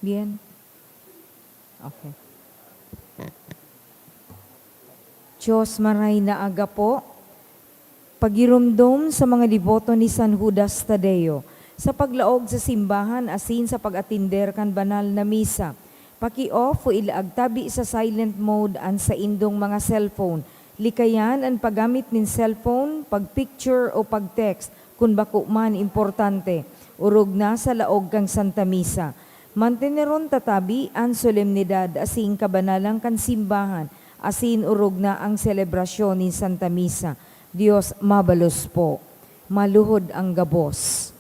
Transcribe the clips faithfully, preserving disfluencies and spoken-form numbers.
Yan. Okay. Diyos, maray na aga po. Pagiromdom sa mga deboto ni San Judas Tadeo, sa paglaog sa simbahan asin sa pag-atender kan banal na misa. Paki-off o ilaag tabi sa silent mode an saindong mga cellphone. Likayan an paggamit nin cellphone, pag-picture o pag-text kun bako man importante, orog na sa laog kan Santa Misa. Manteneron ta tabi an solemnidad asin kabanalan kan simbahan asin orog na ang selebrasyon nin Santa Misa. Dios mabalos po. Maluhod ang gabos.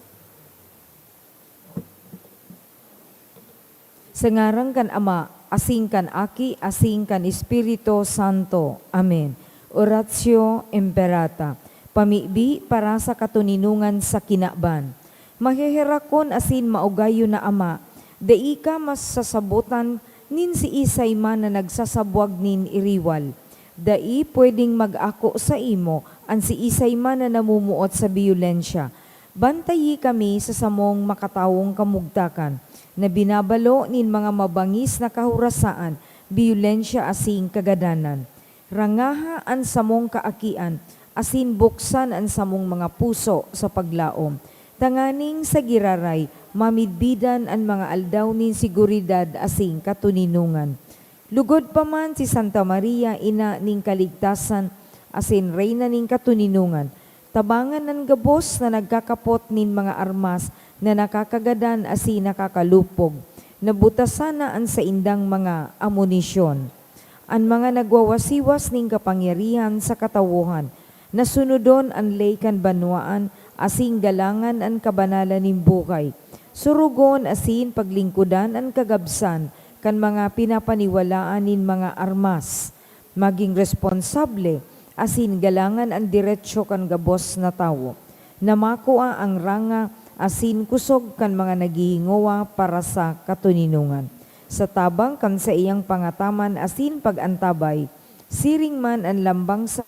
Sa ngaran kan Ama, asin kan Aki, asin kan Espiritu Santo. Amen. Oratio Imperata. Pamibi para sa katoninongan sa kinaban. Maheherakon asin maugayon na Ama, dai ka masasabotan nin siisay man na nagsasabwag nin iriwal. Dai pwedeng mag-ako saimo an siisay man na namumuot sa biyolensya. Bantayi kami sa samong makatawong kamugtakan, na binabalo nin mga mabangis na kahorasaan, biyolensya asin kagadanan. Rangaha an samong kaakian, asin buksan an samong mga puso sa paglaom, tanganing sa giraray mamidbidan an mga aldaw nin seguridad asin katoninongan. Lugod pa man si Santa Maria, Ina nin Kaligtasan asin Reyna nin Katoninongan, tabangan an gabos na nagkakapot nin mga armas na nakakagadan asin nakakalupog. Nabutasan na an saindang mga amunisyon. An mga nagwawasiwas nin kapangyarihan sa katawohan, na sunodon an ley kan banwaan asin galangan an kabanalan nin buhay. Surugon asin paglingkodan an kagabsan kan mga pinapaniwalaan nin mga armas. Magin responsable asin galangan an derecho kan gabos na tawo na makua an ranga asin kusog kan mga naghihingowa para sa katoninongan. Sa tabang kan saiyang pangataman asin pag-antabay, siring man an lambang sa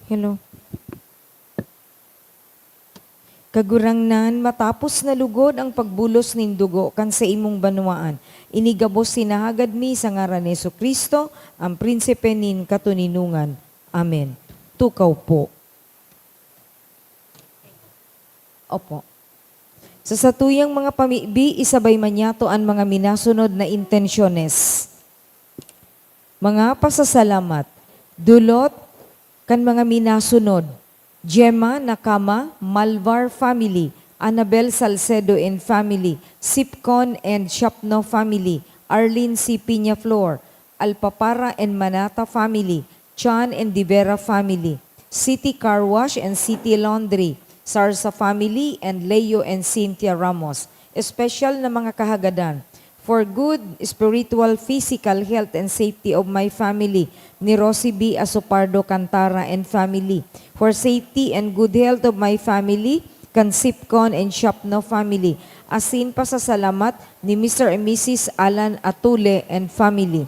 Hello. Kagurangnan, matapos na lugod ang pagbulos nin dugo kan saimong banwaan, ini gabos sinahagad mi sa ngaran ni Jesu-Cristo, ang Prinsipe nin katoninongan. Amen. Tukaw po. Opo. Sa satuyang mga pamibi, isabay man niyato an mga minasunod na intensyones. Mga pasasalamat. Dulot kan mga minasunod: Gemma Nakama, Malvar family, Annabel Salcedo and family, Sipcon and Shopno family, Arlene C. Peñaflor, Alpapara and Manata family, Chan and De Vera family, City Car Wash and City Laundry, Sarsa family, and Leo and Cynthia Ramos. Espesyal na mga kahagadan: for good spiritual, physical health and safety of my family, ni Rosie B. Asopardo Cantara and family. For safety and good health of my family, kan Sipcon and Shopno family. Asin pasasalamat ni Mister and Missus Alan Atule and family.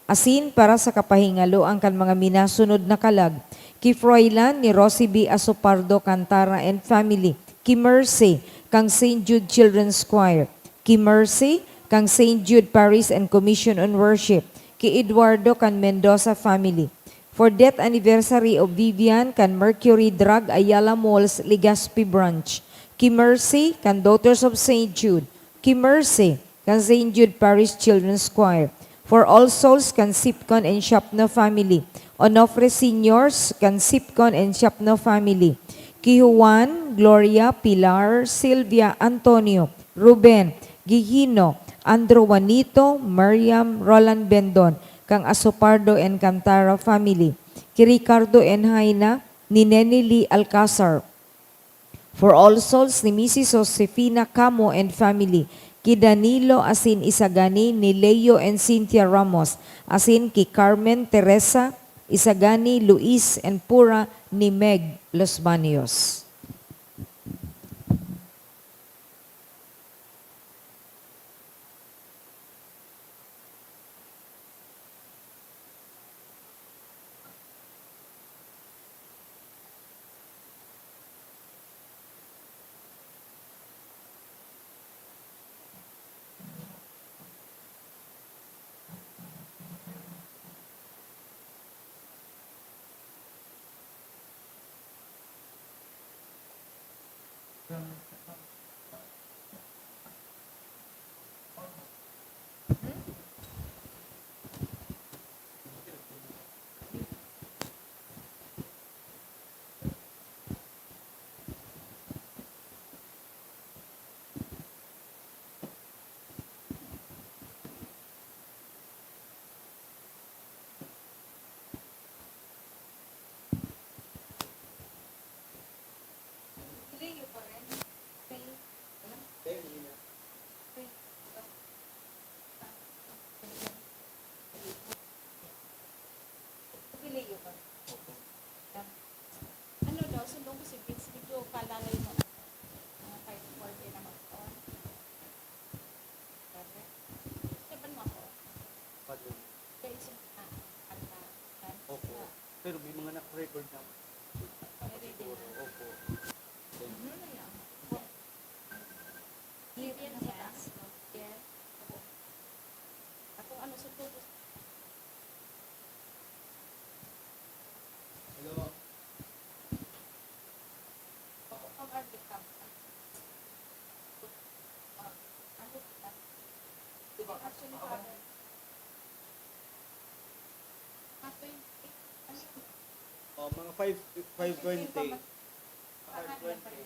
Asin para sa kapahingaloan kan mga minasunod na kalag: ki Froilan ni Rosie B. Asopardo Cantara and family, ki Mercy, kan Saint Jude Children's Choir, ki Mercy, kan Saint Jude Parish and Commission on Worship, ki Eduardo, kan Mendoza family. For death anniversary of Vivian, kan Mercury Drug Ayala Malls, Legazpi Branch, ki Mercy, kan Daughters of Saint Jude, ki Mercy, kan Saint Jude Parish Children's Choir. For All Souls, kan Sipcon and Shopno family. Onofre Seniors, kan Sipcon and Shopno family. Ki Juan, Gloria, Pilar, Silvia, Antonio, Ruben, Gigino, Andrew, Juanito, Miriam, Roland Bendon, kan Asopardo and Cantara family. Ki Ricardo and Jaina, ni Neni Lee Alcazar. For All Souls ni Misis Josefina Camo and family, ki Danilo asin Isagani ni Leo and Cynthia Ramos, asin ki Carmen, Teresa, Isagani, Luis and Pura ni Meg Los Baños. Ano daw, sundong ko si Vince, medyo kalalay mo. Mga five forty na mag-on. Grabe. Siya ba mo ako? Pardon? Kaya isang, ah, kanta, kan-, Opo. ah, Pero may mga naka-record na. May ready na. Opo. Mhm, ano yan? Opo. Yes. Yes. Ako, ano, sundong ko Oh, mga five, five twenty. Five twenty.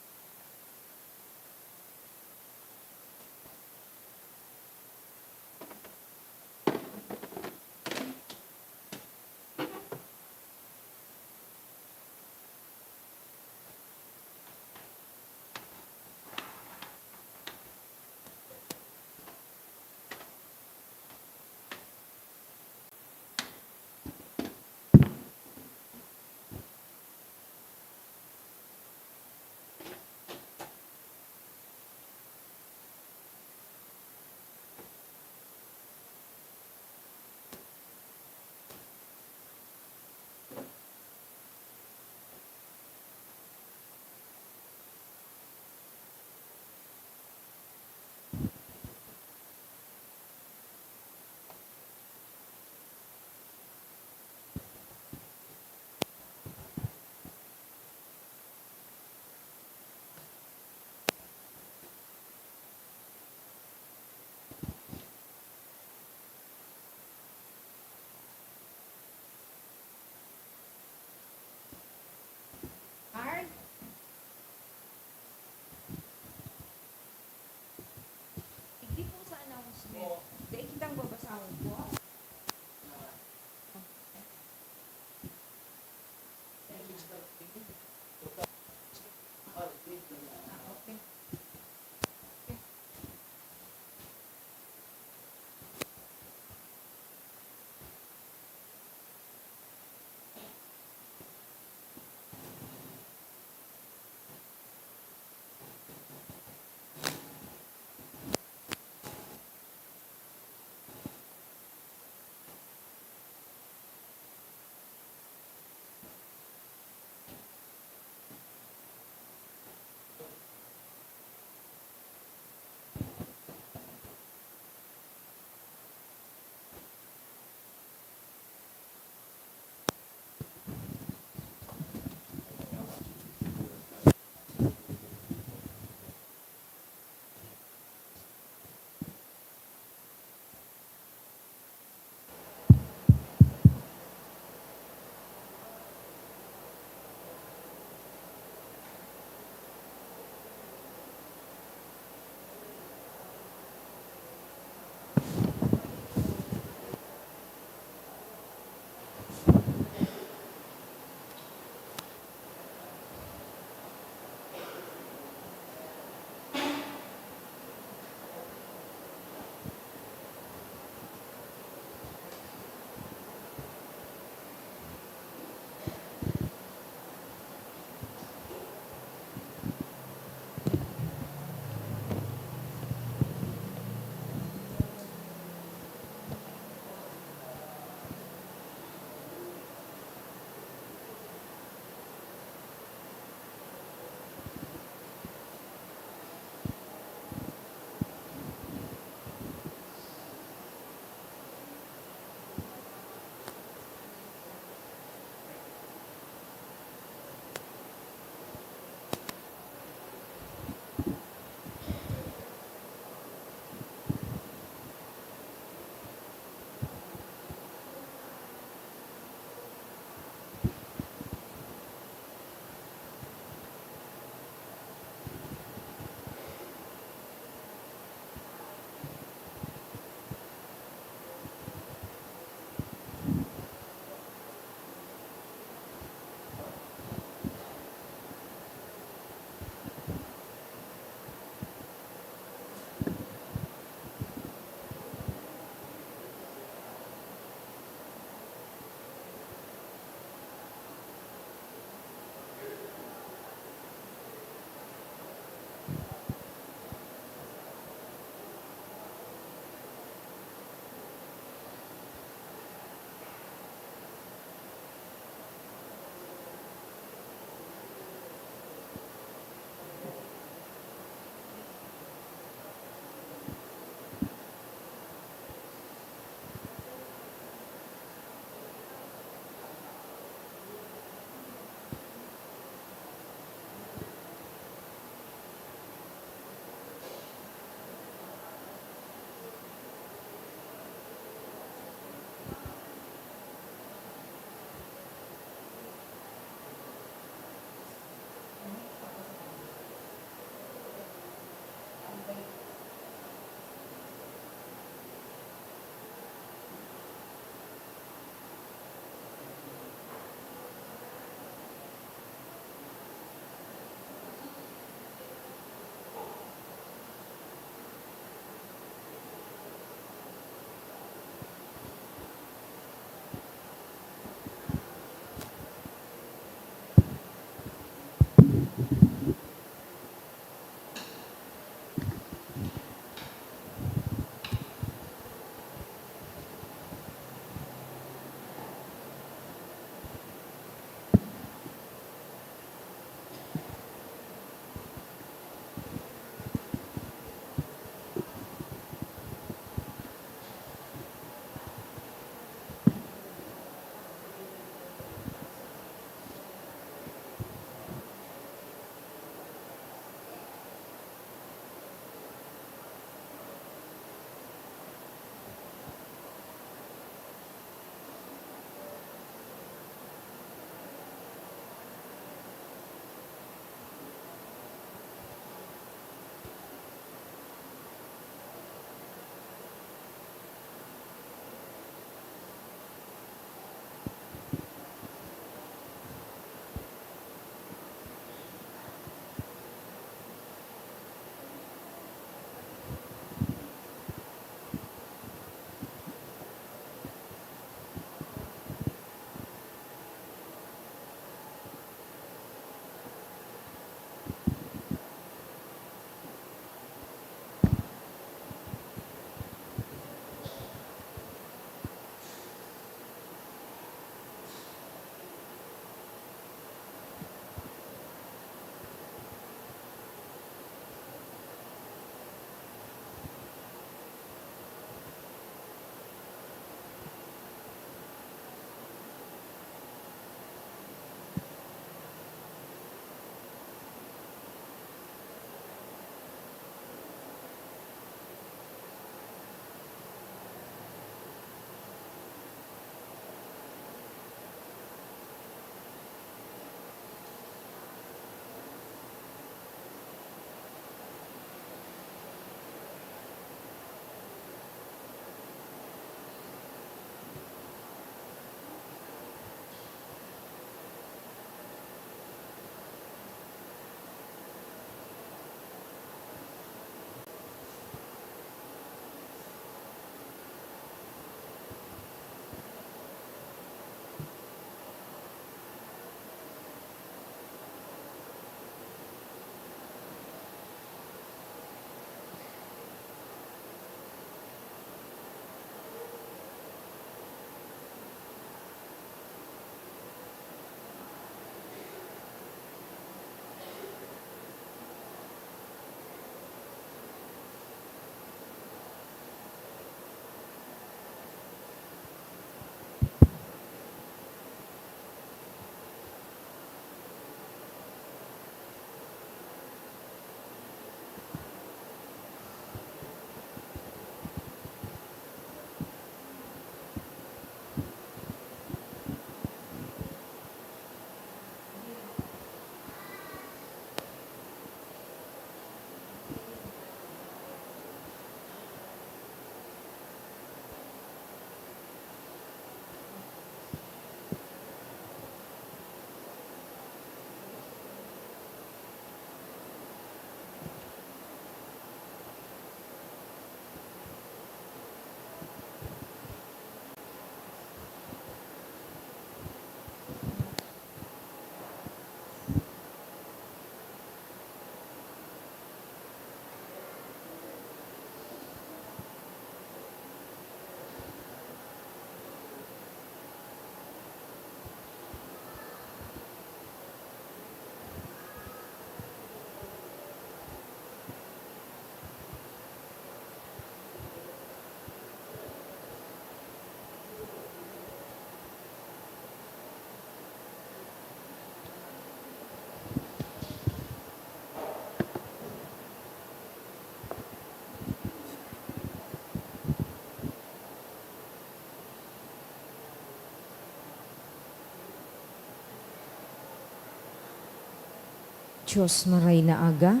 Dios, maray na aga.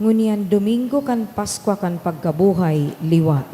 Ngunyan, Domingo kan Paskwa kan Pagkabuhay Liwat.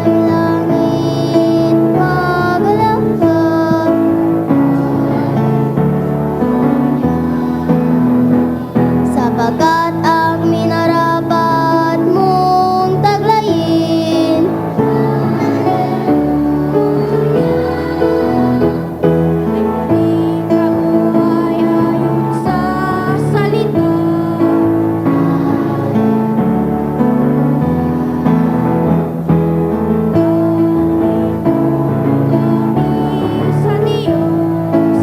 Langit, magalak ka. Sapagkat ang minarapat mong taglayin. Ikaw ay ayon sa salita. Sa Diyos.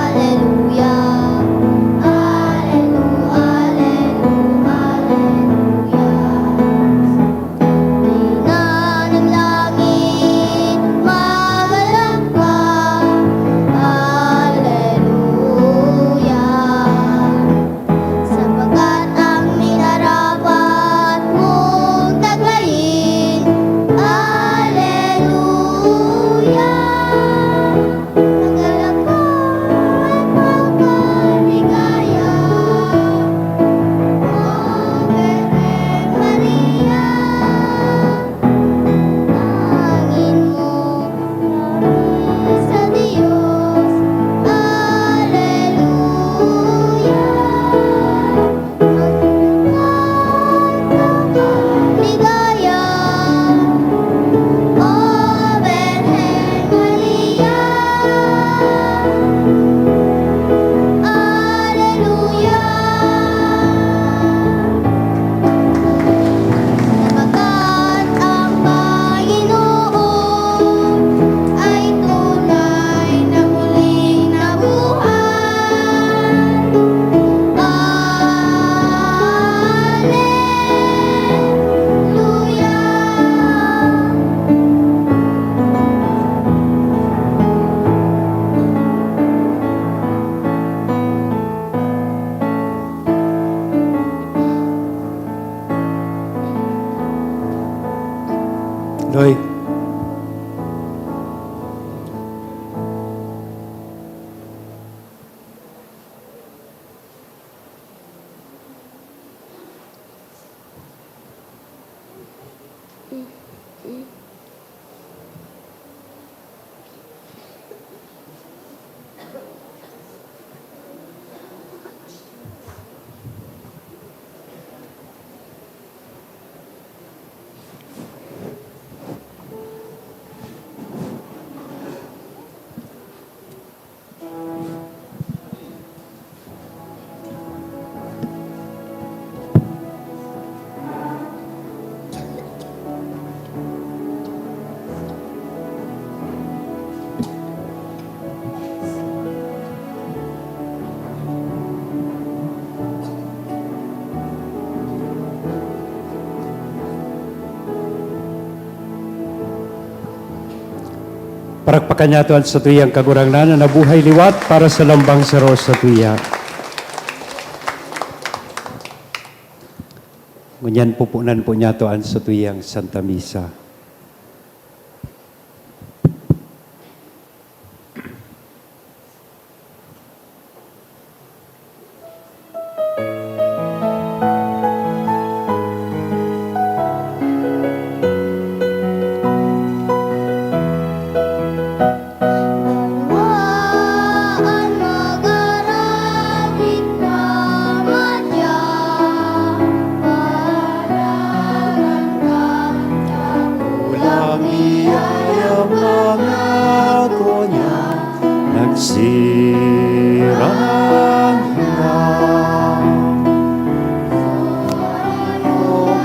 Aleluya, aleluya, aleluya, aleluya. Ina ng langit, magalang ka. Aleluya. Sapagkat ang minarapat mong taglayin. Aleluya. Magalak ka at magkaligaya, O Birhen Maria. Hangin mo, sa Diyos. Aleluya. Ligaya, O Birhen Maria. Aleluya. Sapagkat ang Panginoon ay tunay na muling nabuhay. Aleluya. Doy. Parakpakan niyato an satuyang Kagurangnan na nabuhay liwat para sa lambang saro sa tuya. Ngunyan, pupunan po niyato an satuyang Santa Misa. Banwaan mag-arawit na madya, pararan ka, dakulang biyaya pangako niya, nagsirang na. O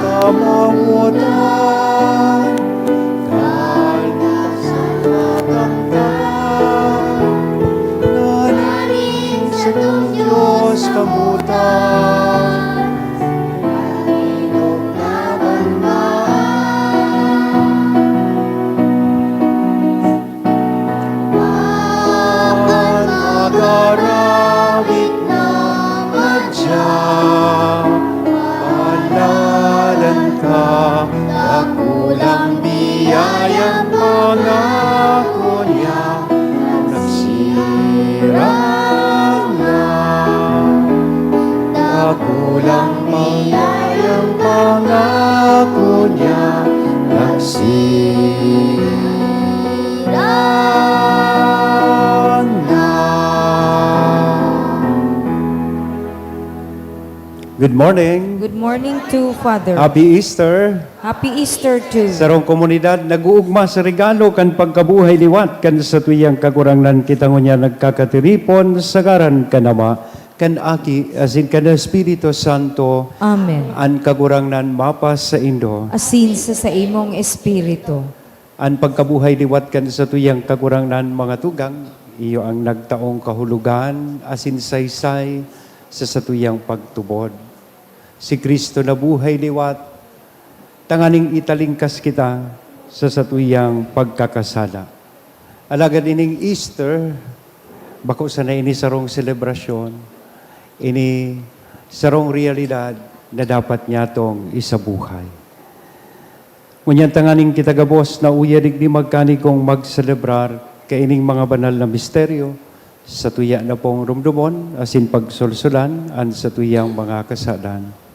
kamawotan, Naning satong Diyos kamotan, ang mag-arawit na madya, palalan ka, dakulang biyayang pangako niya, nagsirang na. Dakulang biyayang pangako niya, nagsirang na. Good morning. Good morning to Father. Happy Easter. Happy Easter too. Sarong komunidad nag-uugma sa regalo kan pagkabuhay liwat kan satuyang Kagurangnan, kita ngunyan nagkakatiripon sa ngaran kan Ama, kan Aki, asin kan Espiritu Santo. Amen. An Kagurangnan mapasaindo. Asin sa saimong espiritu. An pagkabuhay liwat kan satuyang Kagurangnan, mga tugang, iyo an nagtaong kahulogan asin saysay sa satuyang pagtubod. Si Cristo nabuhay liwat tanganing italingkas kita sa satuyang pagkakasala. Alagad ining Easter, bako sana ini sarong selebrasyon, ini sarong realidad na dapat niyatong isabuhay. Ngunyan tanganing kita gabos na uya digdi magkanigong magselebrar kaining mga banal na misteryo, satuya na pong rumdomon asin pagsolsolan an satuyang mga kasadan.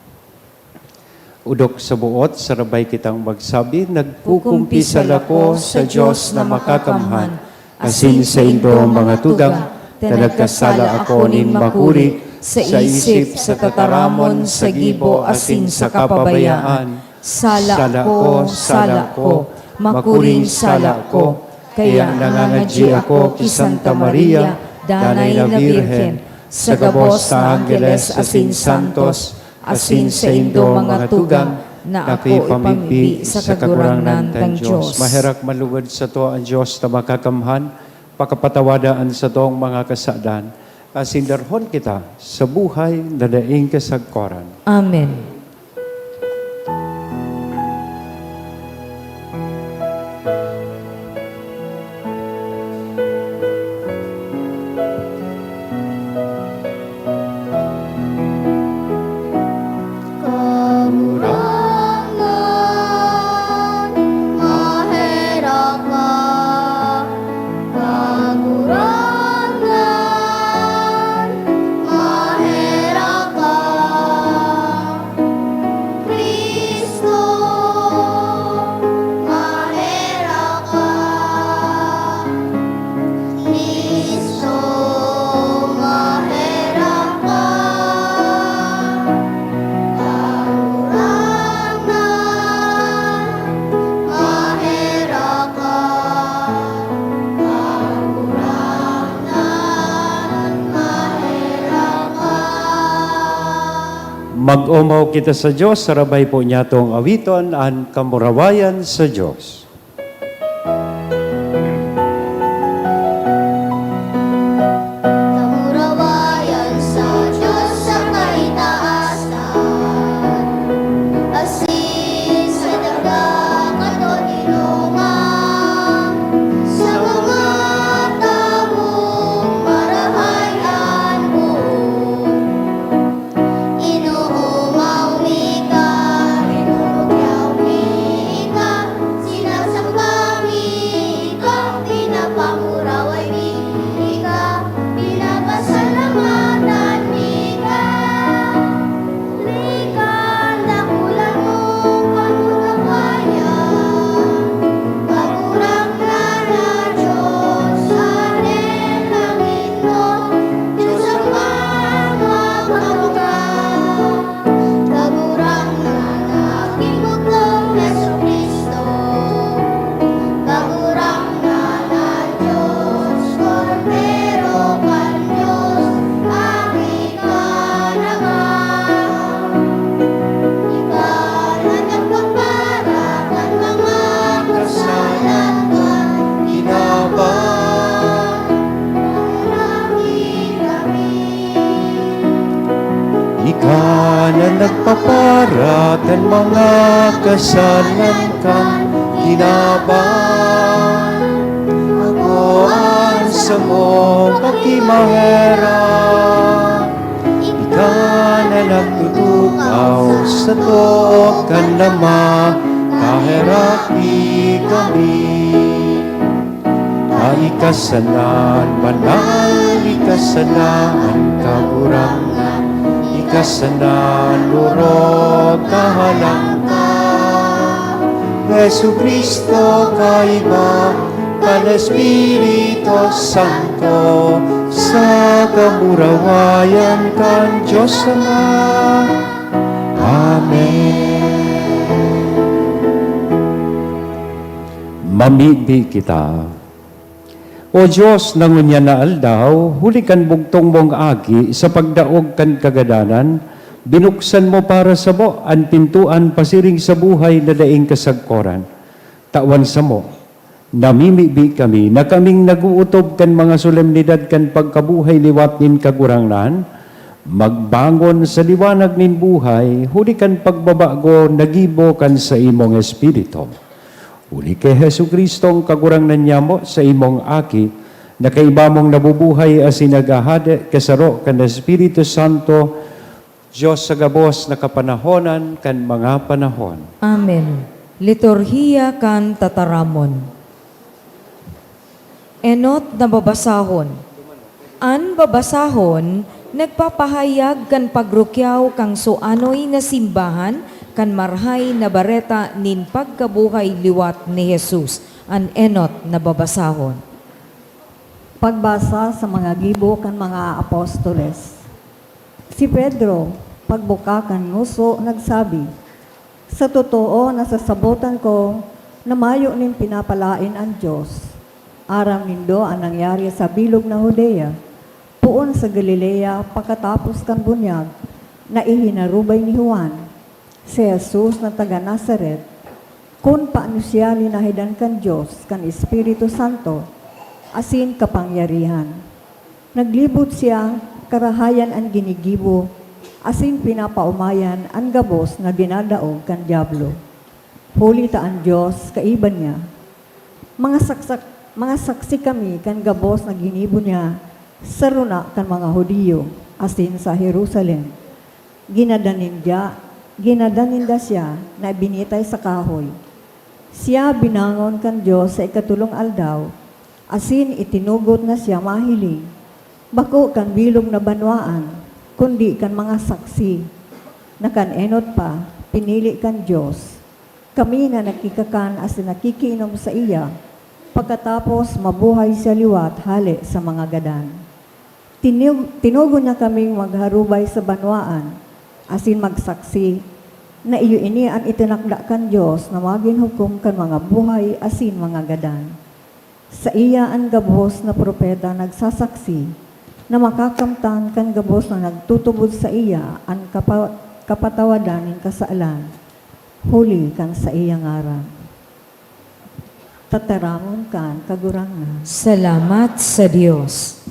Odok sa boot, sarabay kitang magsabi, nagkukumpisal ako sa Dios na makakamhan, asin saindo, mga tugang, ta nagkasala ako nin makuri sa isip, sa tataramon, sa gibo, asin sa kapabayaan. Sala ko, sala ko, makuring sala ko. Kaya nangangadyi ako ki Santa Maria, Danay na Birhen, sa gabos na anggeles asin santos, asin saindo, mga tugang, na ako ipamibi sa Kagurangnan tang Dios. Maherak manlugod sato an Dios na makakamhan, pakapatawada an satong mga kasadan, asin darhon kita sa buhay na daing kasagkoran. Amen. Kagurangnan, maherak ka. Kagurangnan, maherak ka. Cristo, maherak ka. Cristo, maherak ka. Kagurangnan, maherak ka. Kagurangnan, maherak ka. Mag-omaw kita sa Dios, sarabay po niyatong awiton an Kamurawayan sa Dios. Kamurawayan sa Dios sa kaitaasan, asin sa daga kan toninongan, sa mga Ika na nagpapara kan mga kasalan kan kinaban. Akoan samo pakimaherak. Ika na nagtutukaw sa too kan Ama, paheraki kami. Ika sana an banal, ika sana an kagurangnan, ika sana an orog kahalangkahan. Jesu-Cristo, kaiba kan Espiritu Santo, sa kamurawayan kan Dios Ama. Amen. Mamibi kita. O Dios, na ngunyan na aldaw, huli kan bugtong mong Aki, sa pagdaog kan kagadanan, binuksan mo para samo an pintoan pasiring sa buhay na daing kasagkoran. Tawan samo, namimibi kami na kaming nag-ootob kan mga solemnidad kan pagkabuhay liwat nin Kagurangnan, magbangon sa liwanag nin buhay, huli kan pagbabago na gibo kan saimong Espiritu. Huli ki Jesu-Cristong Kagurangnan nyamo, saimong Aki, na kaiba mong nabubuhay asin naghahade kasaro kan Espiritu Santo, Dios sa gabos na kapanahonan kan mga panahon. Amen. Liturhiya kan Tataramon. Enot na babasahon. An babasahon nagpapahayag kan pagrukyaw kan suanoy na simbahan kan Marahay na Bareta nin pagkabuhay liwat ni Jesus. An enot na babasahon. Pagbasa sa mga gibo kan mga apostoles. Si Pedro, pagbuka kan ngoso, nagsabi, "Sa totoo, nasasabotan ko na mayo nin pinapalaen an Dios. Aram nindo an nangyari sa bilog na Judea, poon sa Galilea, pakatapos kan bunyag na ihinarubay ni Juan, si Jesus na taga Nazaret. Kun paano siya linahidan kan Dios kan Espiritu Santo asin kapangyarihan. Naglibot siya, karahayan an ginigibo, asin pinapaomayan an gabos na dinadaog kan Diablo. Huli ta an Dios kaiba niya. Mga saksak-, mga saksi kami kan gabos na ginibo niya sa rona kan mga Judio asin sa Jerusalem. Ginadan ninda, ginadan ninda siya na binitay sa kahoy. Siya binangon kan Dios sa ikatolong aldaw, asin itinugot na siya mahiling, bako kan bilog na banwaan, kundi kan mga saksi, na kan enot pa, pinili kan Dios. Kami na nakikakan asin nakikiinom saiya, pakatapos mabuhay siya liwat hale sa mga gadan. Tinug-, tinugon niya kaming magharubay sa banwaan asin magsaksi na iyo ini an itinakda kan Dios na magin hukom kan mga buhay asin mga gadan. Saiya an gabos na propeta nagsasaksi na makakamtan kan gabos na nagtutubod saiya an kapa-, kapatawadan nin kasalan, huli kan saiya ngaran." Tataramon kan Kagurangnan. Salamat sa Dios.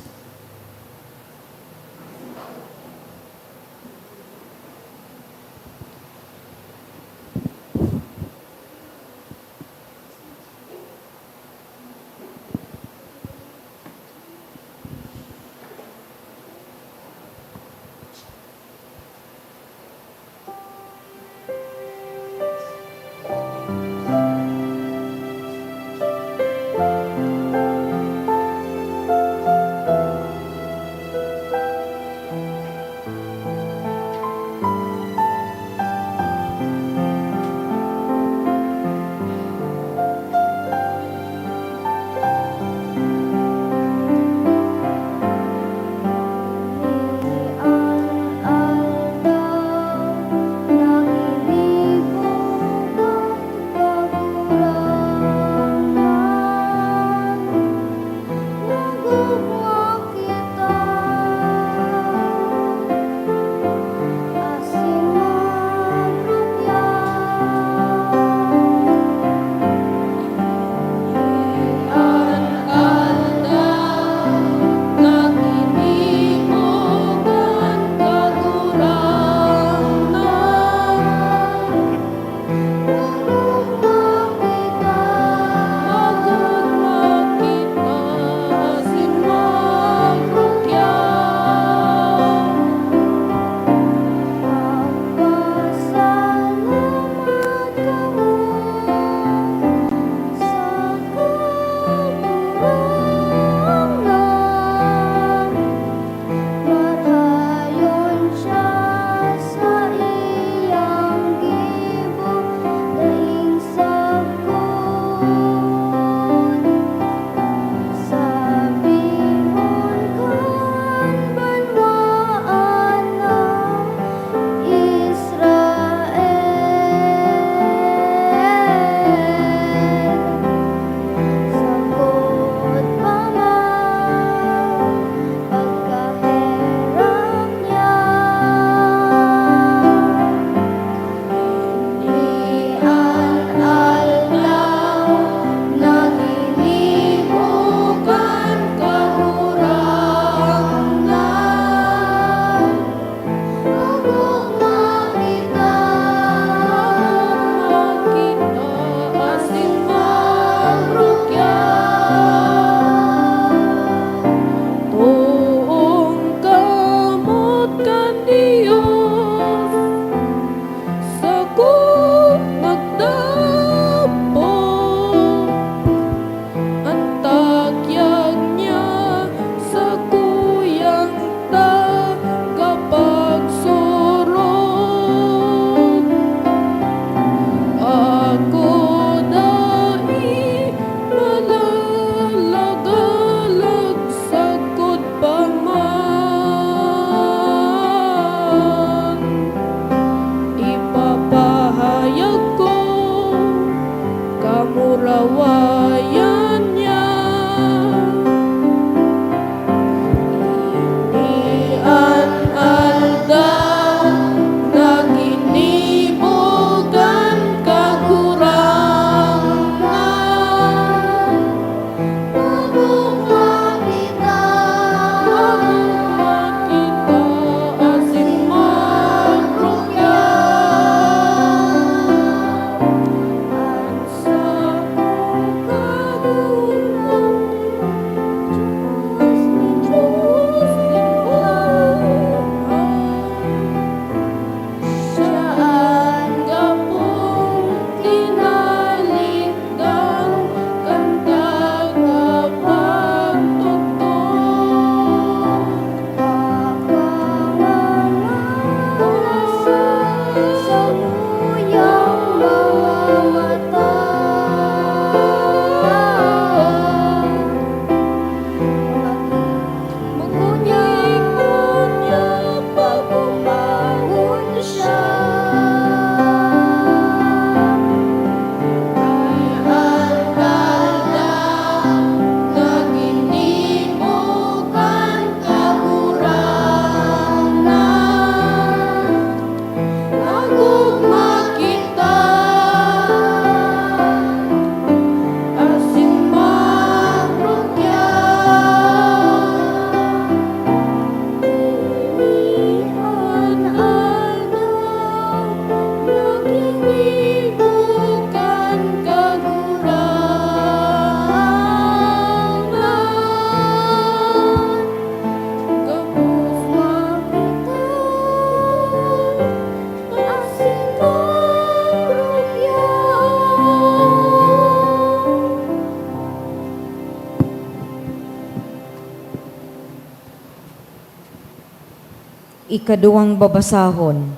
Ikaduwang babasahon.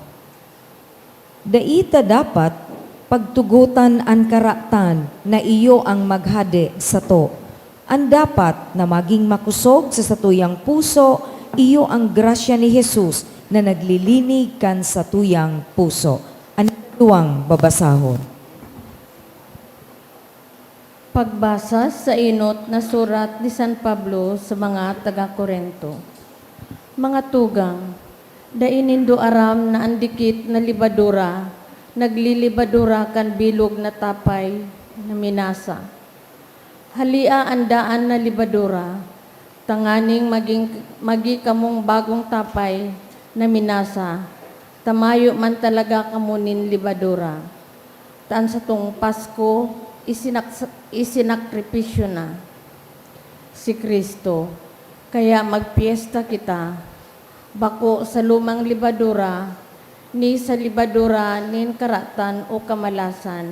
Dai ta dapat pagtugotan an karatan na iyo ang maghade sato. An dapat na magin makosog sa satuyang puso, iyo ang grasya ni Jesus na naglilinig kan satuyang puso. An ikaduwang babasahon. Pagbasa sa enot na surat ni San Pablo sa mga taga-Corinto. Mga tugang, dai nindo aram na an dikit na lebadura naglilebadura kan bilog na tapay na minasa? Halia an daan na lebadura, tanganing magin, magi kamong bagong tapay na minasa, ta mayo man talaga kamo nin lebadura. Ta an satong Pasko isinak-, isinakripisyo na, si Cristo. Kaya magpyesta kita, bako sa lumang lebadura, ni sa lebadura nin karatan o kamalasan,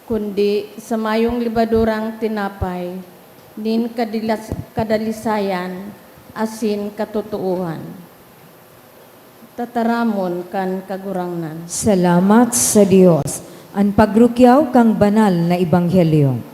kundi sa mayong lebadurang tinapay nin kadilas-, kadalisayan asin katotoohan. Tataramon kan Kagurangnan. Salamat sa Dios. An pagrukyaw kan banal na ebanghelyo.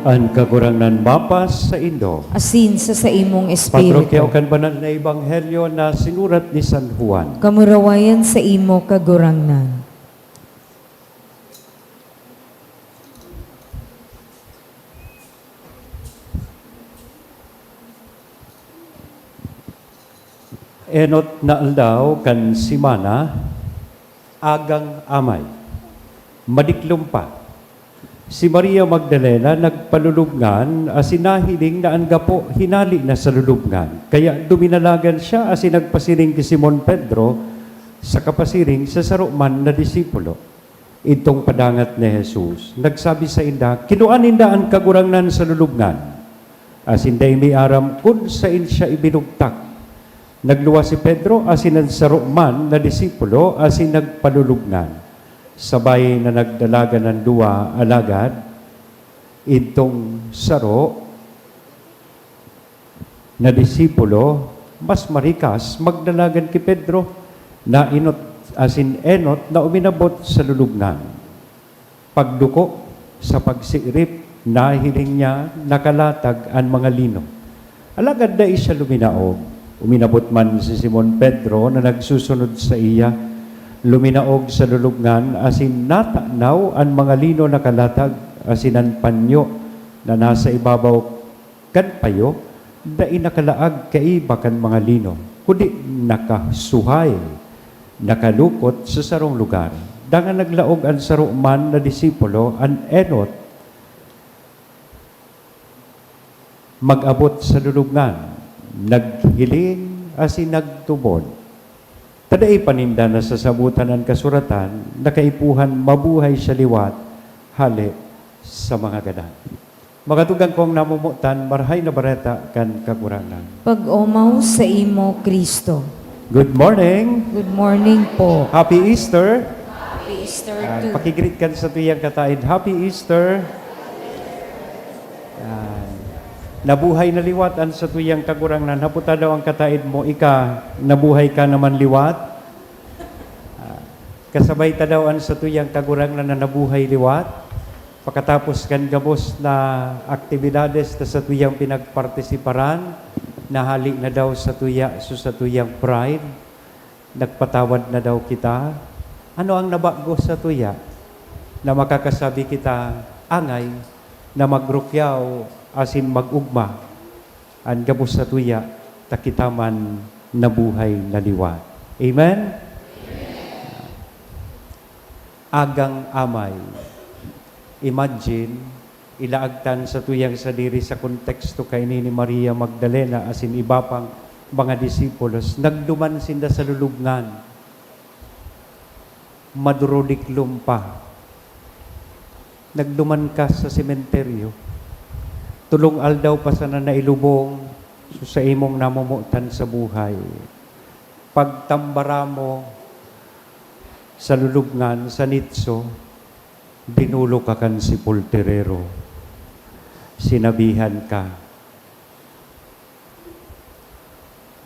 An Kagurangnan mapas saindo. Asin sa saimong espiritu. Pagrukyaw kan banal na ebanghelyo na sinurat ni San Juan. Kamurawayan saimo, Kagurangnan. Enot na aldaw kan semana, agang amay. Madiklom pa. Si Maria Magdalena nagpalulubngan asin nahiling na an gapo hinale na sa lulubngan. Kaya duminalagan siya asin nagpasiring ki Simon Pedro saka pasiring sa saro man na disipulo. Idtong padangat ni Jesus, nagsabi sainda, "Kinua ninda an Kagurangnan sa lulubngan, asin dai mi aram kun saen siya ibinugtak." Nagluwas si Pedro asin an saro man na disipulo asin nagpalulubngan. Sabay na nagdalagan an duwa, alagad idtong saro na disipulo, mas marikas magdalagan ki Pedro, naenot asin enot na uminabot sa lulubngan. Pagduko sa pagsirip, nahiling niya nakalatag an mga lino. Alagad dai siya luminaog. Uminabot man si Simon Pedro na nagsusunod saiya. Luminaog sa lulubngan asin natanaw an mga lino nakalatag asin an panyo na nasa ibabaw kan payo, dai nakalaag kaiba kan mga lino, kundi nakasuhay, nakalukot sa sarong lugar. Dangan naglaog an saro man na disipulo, an enot, mag-abot sa lulubngan, naghiling asin nagtubod. Ta dai pa ninda nasasabotan an kasuratan na kaipuhan mabuhay siya liwat hale sa mga gadan. Mga tugang kong namomotan, Marahay na Bareta kan Kagurangnan. Pag-omaw saimo, Cristo. Good morning. Good morning po. Happy Easter. Happy Easter Ah, too. Pakigreet kan satuyang kataed, "Happy Easter." Yan. Nabuhay na liwat an satuyang Kagurangnan. Haputa daw ang kataed mo, ika, nabuhay ka naman liwat? Ah, kasabay ta daw an satuyang Kagurangnan na nabuhay liwat. Pakatapos kan gabos na aktibidades na satuyang pinagpartisiparan, nahali na daw satuya so satuyang pride, nagpatawad na daw kita. Ano ang nabago satuya? na makakasabi kita angay na magrukyaw asin mag-ugma an gabos satuya ta kita man nabuhay na liwat. Amen? Agang amay. Imagine, ilaag tan satuyang sadiri sa konteksto kaini ni Maria Magdalena asin iba pang mga disipulos. Nagduman sinda sa lulubngan. Madurodiklom pa. Nagduman ka sa sementeryo. Tolong aldaw pa sana na ilubong sa imong namomotan sa buhay. Pagtambara mo sa lulubngan, sa nitso, dinulo ka kan sepulturero. Sinabihan ka,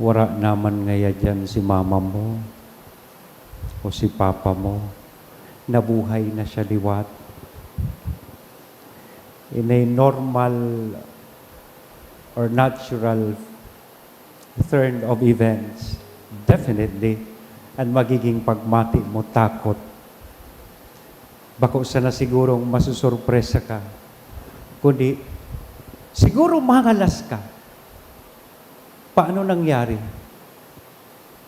"Wara naman ngaya diyan si mama mo o si papa mo. Nabuhay na siya liwat." In a normal or natural turn of events, definitely, an magiging pagmati mo, takot. Bako sana sigurong masusurpresa ka, kundi siguro mangalas ka. Paano nangyari?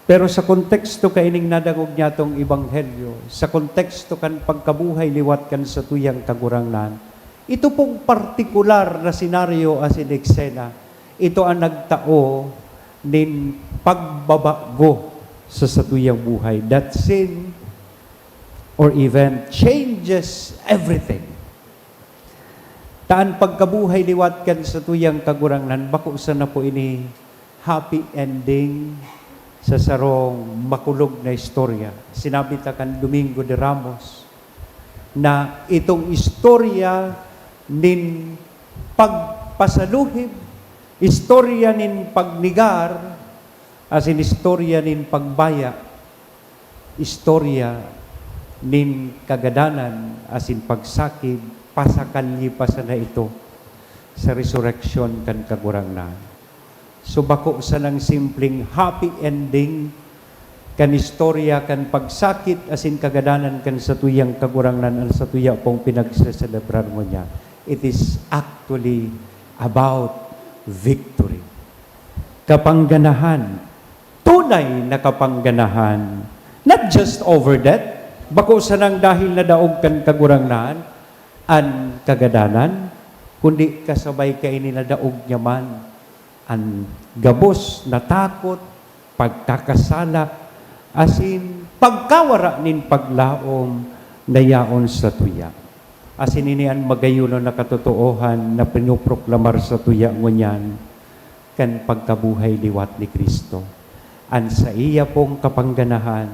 Pero sa konteksto kaining nadangog nyatong ebanghelyo, sa konteksto kan pagkabuhay liwat kan satuyang Kagurangnan, ito pong partikular na senaryo asin eksena, ito an nagtao nin pagbabago sa satuyang buhay. That scene or event changes everything. Ta an pagkabuhay liwat kan satuyang Kagurangnan, bako sana po ini happy ending sa sarong makulog na istorya. Sinabi ta kan Domingo de Ramos na itong istorya nin pagpasaluhib, istorya nin pagnegar, asin istorya nin pagbaya, istorya nin kagadanan asin pagsakit, pasakalye pa sana ito sa resureksyon kan Kagurangnan. So, bako sanang simpleng happy ending kan istorya kan pagsakit asin kagadanan kan satuyang Kagurangnan an satuya pong pinagseselebrar ngunyan. It is actually about victory. Kapangganahan, tunay na kapangganahan, not just over death, bako sanang dahil nadaog kan Kagurangnan an kagadanan, kundi kasabay kaini nadaog niya man an gabos na takot, pagkakasala, asin pagkawara nin paglaom na yaon satuya. Asin ini an magayonon na katotoohan na pinoproklamar satuya ngunyan kan pagkabuhay liwat ni Cristo. An saiya pong kapangganahan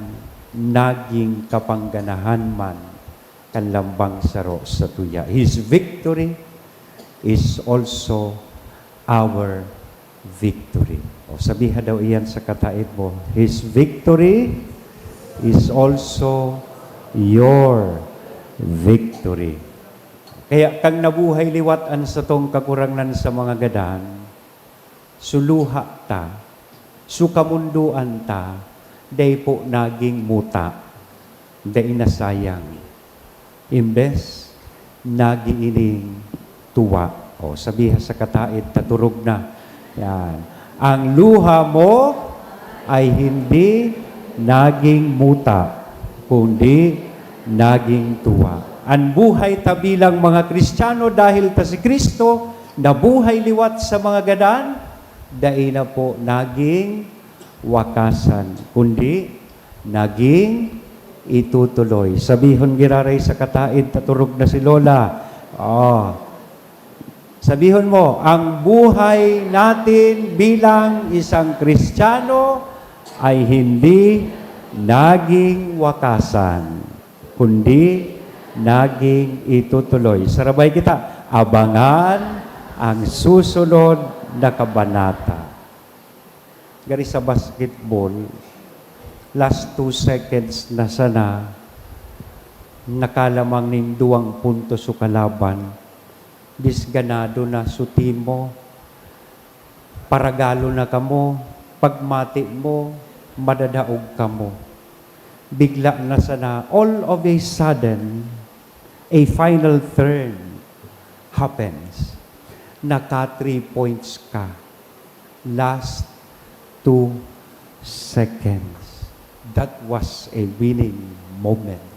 naging kapangganahan man kan lambang saro satuya. His victory is also our victory. O, sabiha daw iyan sa kataed mo, "His victory is also your victory." Kaya kan nabuhay liwat an satong Kagurangnan sa mga gadan, suluha ta, sukamundoan ta, dai po naging muta, dai nasayang. Imbes, nagiining tuwa. O, sabiha sa kataed, taturog na. Yan. Ang luha mo ay hindi naging muta, kundi naging tuwa. An buhay ta bilang mga Kristiyano, dahil ta si Cristo nabuhay liwat sa mga gadan, dai na po naging wakasan, kundi naging itutuloy. Sabihon giraray sa kataed, taturog na si Lola. Oh. Sabihon mo, ang buhay natin bilang isang Kristiyano ay hindi naging wakasan, kundi naging itutuloy. Sarabay kita, abangan ang susunod na kabanata. Gari sa basketball, last two seconds na sana, nakalamang nin duwang puntos so kalaban, disganado na so team mo, paragalo na kamo, pagmati mo, madadaog kamo. Bigla na sana, all of a sudden, a final turn happens. Naka three points ka. Last two seconds. That was a winning moment.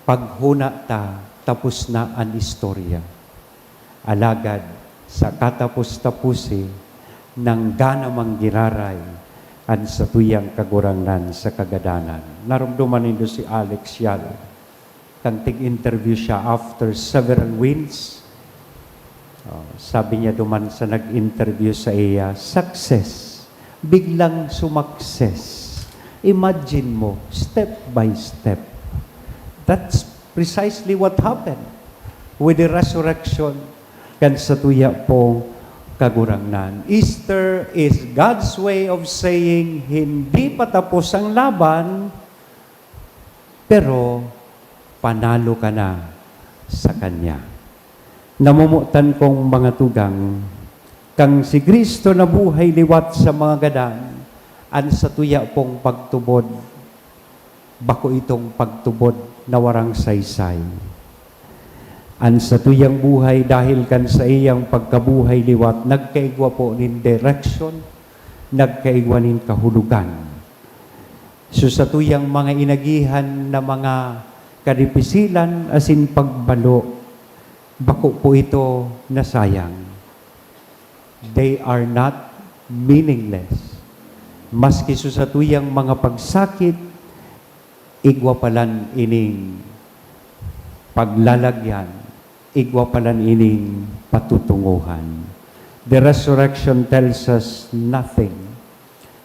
Paghona ta, tapos na an istorya. Alagad, sa katapos-taposi, nanggana mang giraray an satuyang Kagurangnan sa kagadanan. Naromdoman nindo si Alex Yal, kan tig-interview siya after several wins. Oh, sabi niya duman sa nag-interview sa iya, "Success. Biglang sumakses. Imagine mo, step by step." That's precisely what happened with the resurrection kan satuya pong Kagurangnan. Easter is God's way of saying, "Hindi pa tapos ang laban, pero panalo ka na sa Kanya." Namomotan kong mga tugang, kan si Cristo nabuhay liwat sa mga gadan, an satuya pong pagtubod, bako itong pagtubod na warang saysay. An satuyang buhay, dahil kan saiyang pagkabuhay liwat, nagkaigwa po nin direksyon, nagkaigwa nin kahulogan. So, satuyang mga inagihan na mga kadipisilan asin pagbalo, bako po ito nasayang. They are not meaningless. Maski sa satuyang mga pagsakit, igwa palan ining paglalagyan, igwa palan ining patutungohan. The resurrection tells us nothing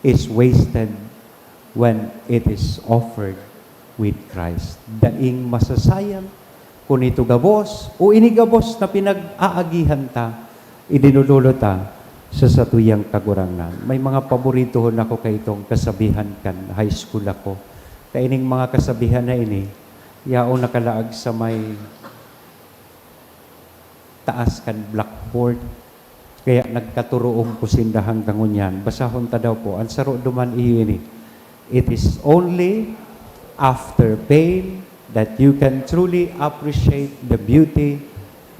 is wasted when it is offered with Christ. Daing masasayang kun ito gabos o ini gabos na pinag-aagihan ta, idinulolo ta sa satuyang Kagurangnan. May mga paboritohon ako kaitong kasabihan kan high school ako. Kaining mga kasabihan na ini, yaon nakalaag sa may taas kan blackboard. Kaya nagkaturuong ko sinda hanggang ngunyan. Basahon ta daw po. Ang saro duman iyo ini, "It is only after pain that you can truly appreciate the beauty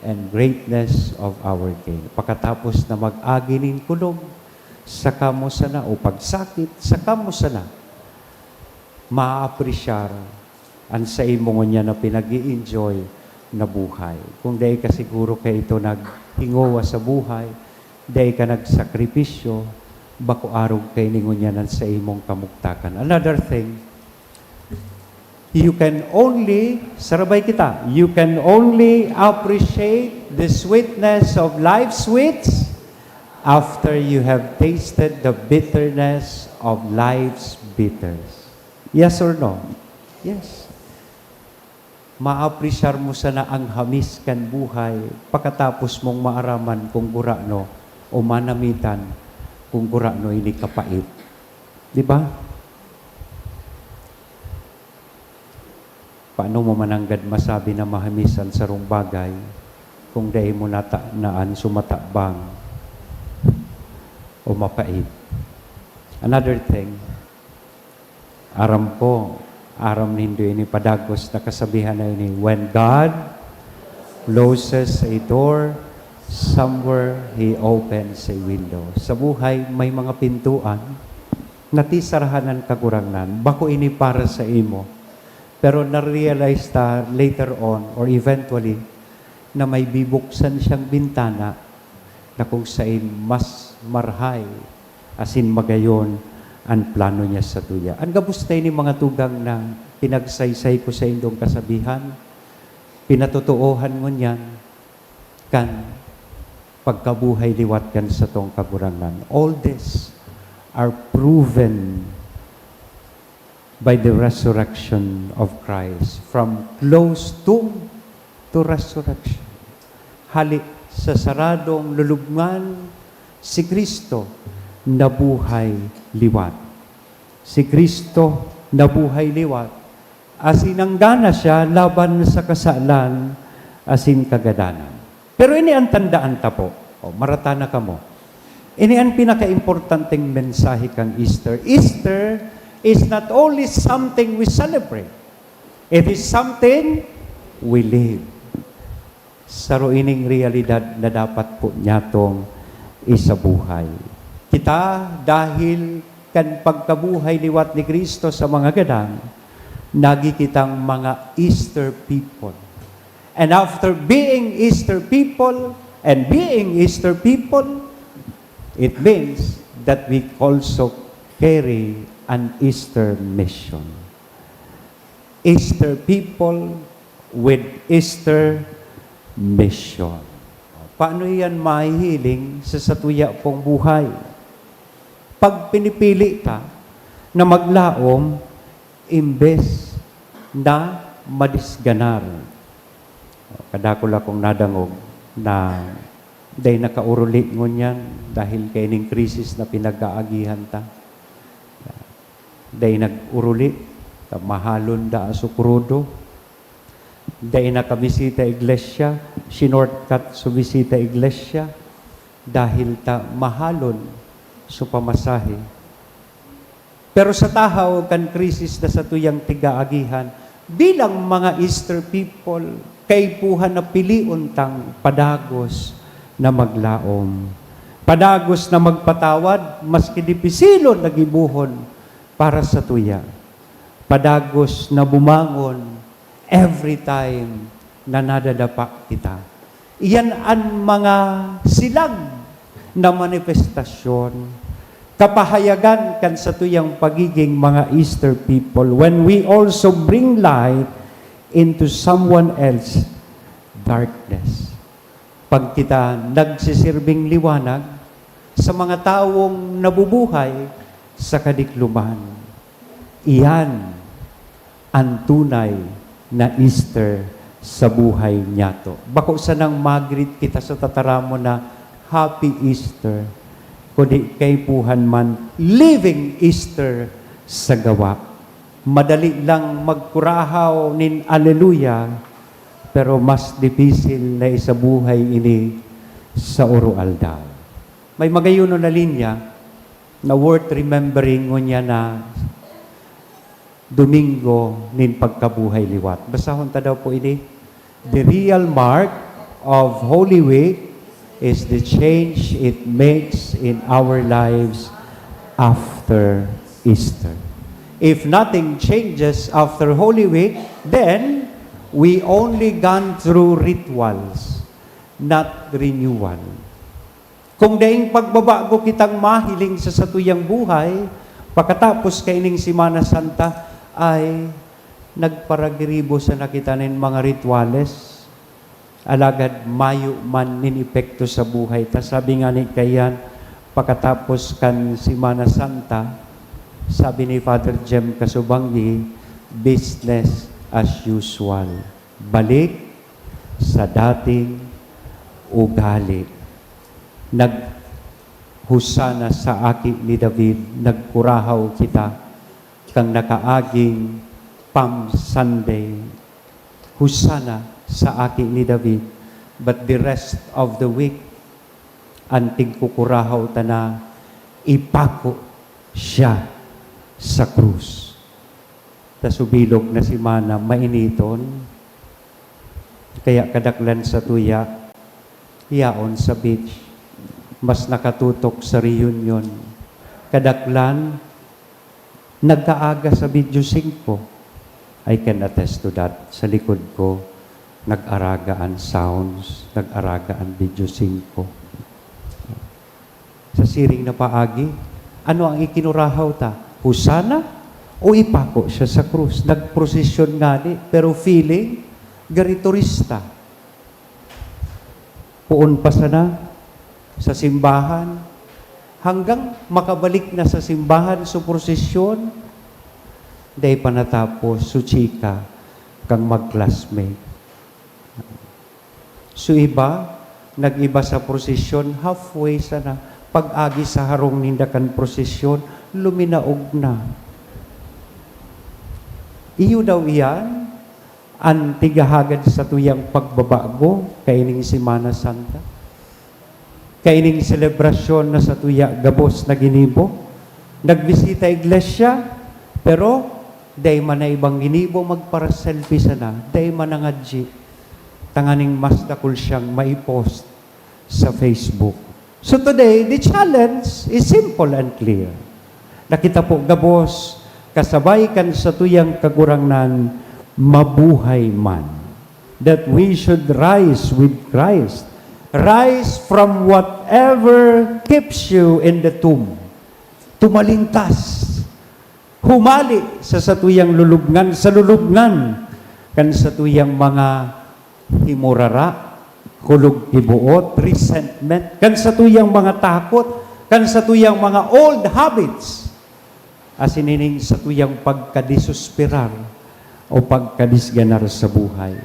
and greatness of our gain." Pakatapos na mag-agi nin kulog, saka mo sana, o pagsakit, saka mo sana maaapresyar an saimo ngunyan na pinag-i-enjoy na buhay. Kung dai ka siguro kaito naghingowa sa buhay, dai ka nagsakripisyo, bako arog kaini ngunyan an saimong kamugtakan. Another thing, you can only, sarabay kita, you can only appreciate the sweetness of life's sweets after you have tasted the bitterness of life's bitters. Yes or no? Yes. Maapresyar mo sana ang hamis kan buhay pakatapos mong maaraman kung gurano o manamitan kung gurano ini kapait. Di ba? Paano mo mananggad masabi na mahamis an sarong bagay kung dai mo nata-, naan sumatabang o mapait? Another thing, aram ko, aram nindo ini padagos na kasabihan na ini, "When God closes a door, somewhere He opens a window." Sa buhay, may mga pintuan na tisarahan an Kagurangnan. Bako ini para sa imo. Pero na-realize ta later on or eventually na may bibuksan siyang bintana na kung sain mas marhay asin magayon an plano niya satuya. An gabos na ini, mga tugang, na pinagsaysay ko saindong kasabihan, pinatotoohan ngunyan kan pagkabuhay liwat kan satong Kagurangnan. All this are proven by the resurrection of Christ, from closed tomb to resurrection. Hali sa saradong lulubngan, si Cristo nabuhay liwat. Si Cristo nabuhay liwat, asin nanggana siya laban sa kasalan asin kagadanan. Pero ini an tandaan ta po. O, marata na kamo. Ini an pinakaimportanteng mensahe kan Easter. Easter is not only something we celebrate. It is something we live. Saro ining realidad na dapat po nyatong isabuhay. Kita, dahil kan pagkabuhay liwat ni Cristo sa mga gadan, nagi kitang mga Easter people. And after being Easter people and being Easter people, it means that we also carry an Easter mission. Easter people with Easter mission. Paano iyan mahihiling sa satuya pong buhay? Pag pinipili ta na maglaom imbes na madisganar. Kadakula kong nadangog na dai nakauruli ngunyan dahil kaining krisis na pinag-aagihan ta. Dai nag-uruli, ta mahalon da so krudo. Dai nakabisita iglesia, sinortcut so bisita iglesia, dahil ta mahalon so pamasahe. Pero sa tahaw kan krisis na satuyang tig-aagihan, bilang mga Easter people, kaipuhan na pilion tang padagos na maglaom. Padagos na magpatawad, maski dipisilon na gibohon para sa tuya. Padagos na bumangon every time na nadadapa kita. Iyan an mga silag na manifestasyon, kapahayagan kan satuyang pagiging mga Easter people when we also bring light into someone else's darkness. Pag kita nagsisirbing liwanag sa mga tawong nabubuhay sa kadikloman, iyan an tunay na Easter sa buhay niyato. Bako sanang mag-greet kita sa tataramon na, "Happy Easter," kundi kaipuhan man, "Living Easter" sa gawa. Madali lang magkurahaw nin Alleluia, pero mas dipisil na isabuhay ini sa oroaldaw. May magayon na linya na worth remembering ngunyan na Domingo nin pagkabuhay liwat. Basahon ta daw po ini. The real mark of Holy Week is the change it makes in our lives after Easter. If nothing changes after Holy Week, then we only gone through rituals, not renewal. Kung daing pagbabago kitang mahiling sa satuyang buhay, pakatapos kaining Semana Santa, ay nagparagiribo sana kita nin mga rituales. Alagad mayo man nin epekto sa buhay ta. Sabi nga ni kaiyan, pakatapos kan Semana Santa, sabi ni Father Jem Kasubanggi, "Business as usual." Balik sa dating ugali. Nag-Hosana sa Aki ni David, nagkurahaw kita kan nakaaging Palm Sunday. Hosana sa Aki ni David, but the rest of the week, an tigkukurahaw ta na ipako siya sa krus. Ta subilog na semana, mainiton. Kaya kadaklan sa tuya, yaon sa beach. Mas nakatutok sa reunion. Kadaklan, nagkaaga sa Video Singko. I can attest to that. Sa likod ko, nag-araga an sounds, nag-araga an Video Singko. Sa siring na paagi, ano ang ikinurahaw ta? Hosana o ipako siya sa krus? Nagprosesyon ngani, pero feeling, gari turista. Poon pa sana sa simbahan, hanggang makabalik na sa simbahan sa prosesyon, dai pa natapos sa chika kan mag-classmate. So iba, nag-iba sa prosesyon, halfway sana. Pag-agi sa harong ninda kan prosesyon, luminaog na. Iyo daw iyan, an tighahagad sa tuyang pagbabago kaining Semana Santa, kaining selebrasyon na sa tuya gabos na ginibo. Nagbisita iglesia, pero Dai man na ibang ginibo, magpara-selfie sana, dai man nangadyi, tanganing mas dakul siyang maipost sa Facebook. So today, the challenge is simple and clear. Na kita po gabos, kasabay kan satuyang Kagurangnan, mabuhay man. That we should rise with Christ. Rise from whatever keeps you in the tomb. Tumalintas. Humali sa satuyang lulubngan, sa lulubngan kan satuyang mga himurara, kulog ki buot, resentment, kan satuyang mga takot, kan satuyang mga old habits, asin ining satuyang pagkadesesperar o pagkadisganar sa buhay.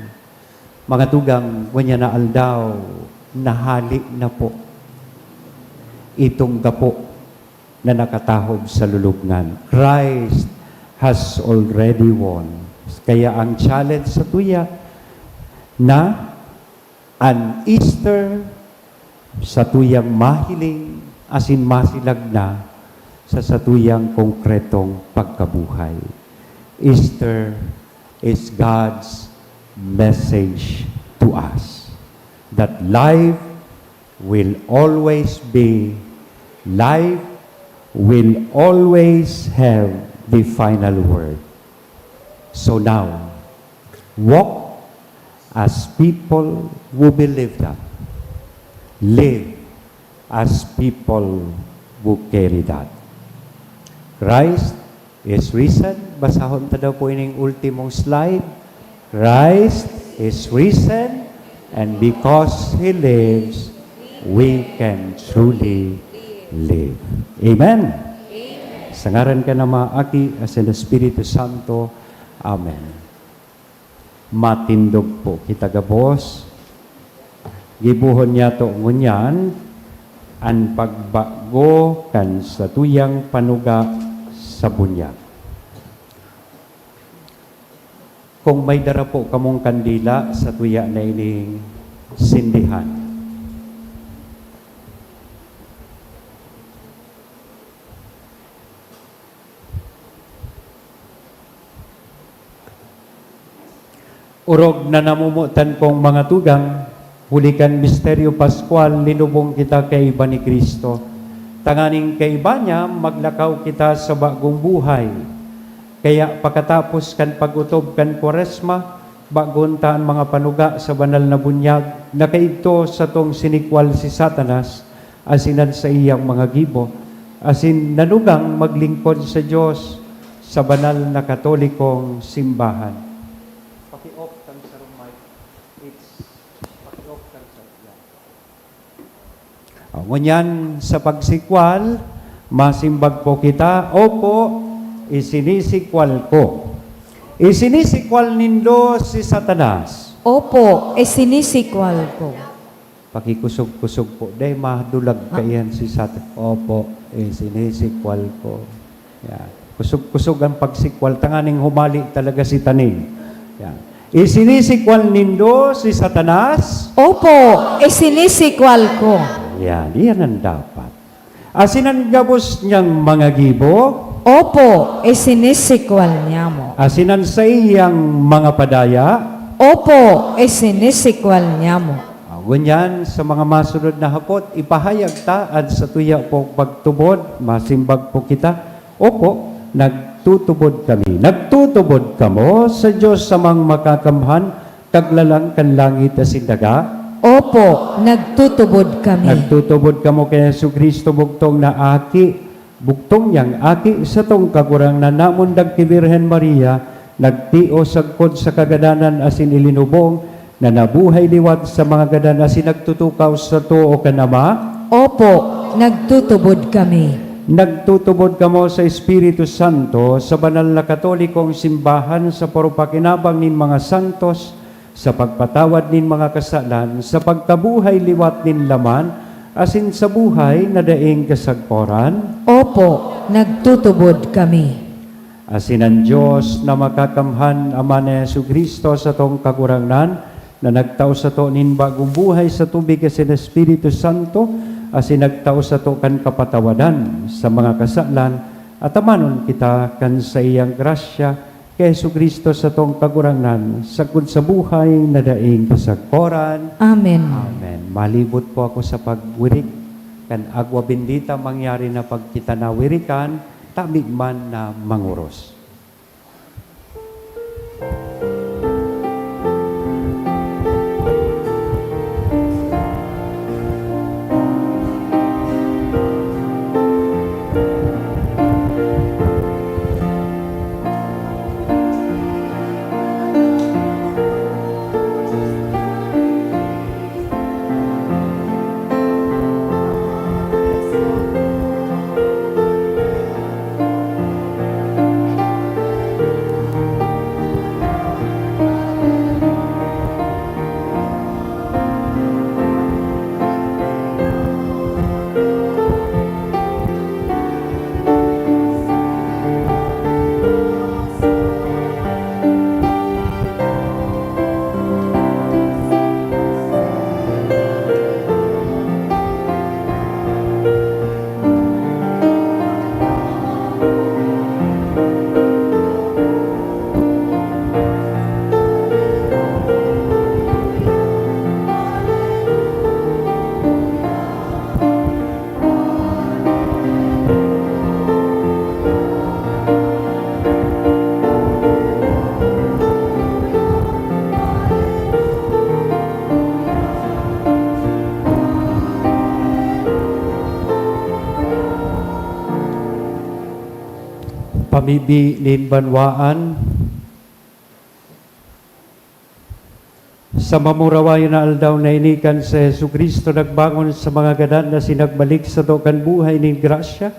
Mga tugang, ngunyan na aldaw, nahali na po itong gapo na nakatahob sa lulubngan. Christ has already won. Kaya ang challenge satuya na an Easter satuyang mahiling asin masilag na sa satuyang konkretong pagkabuhay. Easter is God's message to us that life will always be, life will always have the final word. So now, walk as people who believe that. Live as people who carry that. Christ is risen. Basahon ta daw po ining ultimong slide. Christ is risen, and because He lives, we can truly live. Amen. Sa ngaran kan Ama, Aki, asin Espiritu Santo. Amen. Matindog po kita gabos. Gibohon niyato ngunyan an pagbago kan satuyang panuga sa bunyag. Kung may dara po kamong kandila, satuya na ining sindihan. Orog na namomotan kong mga tugang, huli kan misteryo paskwal, linubong kita kaiba ni Cristo, tanganing kaiba niya maglakaw kita sa bagong buhay. Kaya pakatapos kan pag-otob kan Kwaresma, bagon ta an mga panuga sa banal na bunyag na kaidto satong sinikwal si Satanas asin an saiyang mga gibo, asin nanugang maglingkod sa Dios sa banal na Katolikong simbahan. Paki-off kan sarong mic. It's, paki-off kan sarong, yeah. O, ngunyan, sa pagsikwal, masimbag po kita, "Opo, isinisikwal ko." Isinisikwal nindo si Satanas. Opo, isinisikwal ko. Pakikusog-kusog po. Dai madulag Ah. kaiyan si Sat-, opo, eh, sinisikwal ko. Yan. Kusog-kusog ang pagsikwal. Tanganing humali talaga si Taning. Yan. Isinisikwal nindo si Satanas? Opo, isinisikwal ko. Yan. Iyan ang dapat. Asin an gabos niyang mga gibo? Opo, isinisikwal niyamo. Asin an saiyang mga padaya? Opo, isinisikwal niyamo. Ah, ngunyan, sa mga masunod na hapot, ipahayag ta an satuya pong pagtubod. Masimbag po kita, "Opo, nagtutubod kami." Nagtutubod kamo sa Dios Amang Makakamhan, Kaglalang kan langit asin daga? Opo, nagtutubod kami. Nagtutubod kamo ki Jesu-Cristo, bugtong na Aki, bugtong niyang Aki, satong Kagurangnan, namundag ki Birhen Maria, nagtio sagkod sa kagadanan asin ilinubong, na nabuhay liwat sa mga gadan asin nagtutukaw sa too kan Ama? Opo, nagtutubod kami. Nagtutubod kamo sa Espiritu Santo, sa banal na katolikong simbahan, sa parupakinabang nin mga santos, sa pagpatawad nin mga kasalan, sa pagkabuhay liwat nin laman, asin sa buhay na daing kasagkoran? Opo, nagtutubod kami. Asin an Dios na makakamhan, Ama ni Jesu-Cristo, satong Kagurangnan, na nagtao sato nin bagong buhay sa tubig asin Espiritu Santo, asin nagtao sato kan kapatawadan sa mga kasalan, atamanon kita kan saiyang grasya, Ki Jesu-Cristo satong Kagurangnan, sagkod sa buhay na daing kasagkoran. Amen. Amen. Malibot po ako sa pagwirik kan Agua Bendita mangyari na pagkita na wirikan, tami man na mangoros. Pamibi nin banwaan. Sa mamurawayon na aldaw na ini kan si Jesu-Cristo nagbangon sa mga gadan asin nagbalik sato kan buhay nin grasya,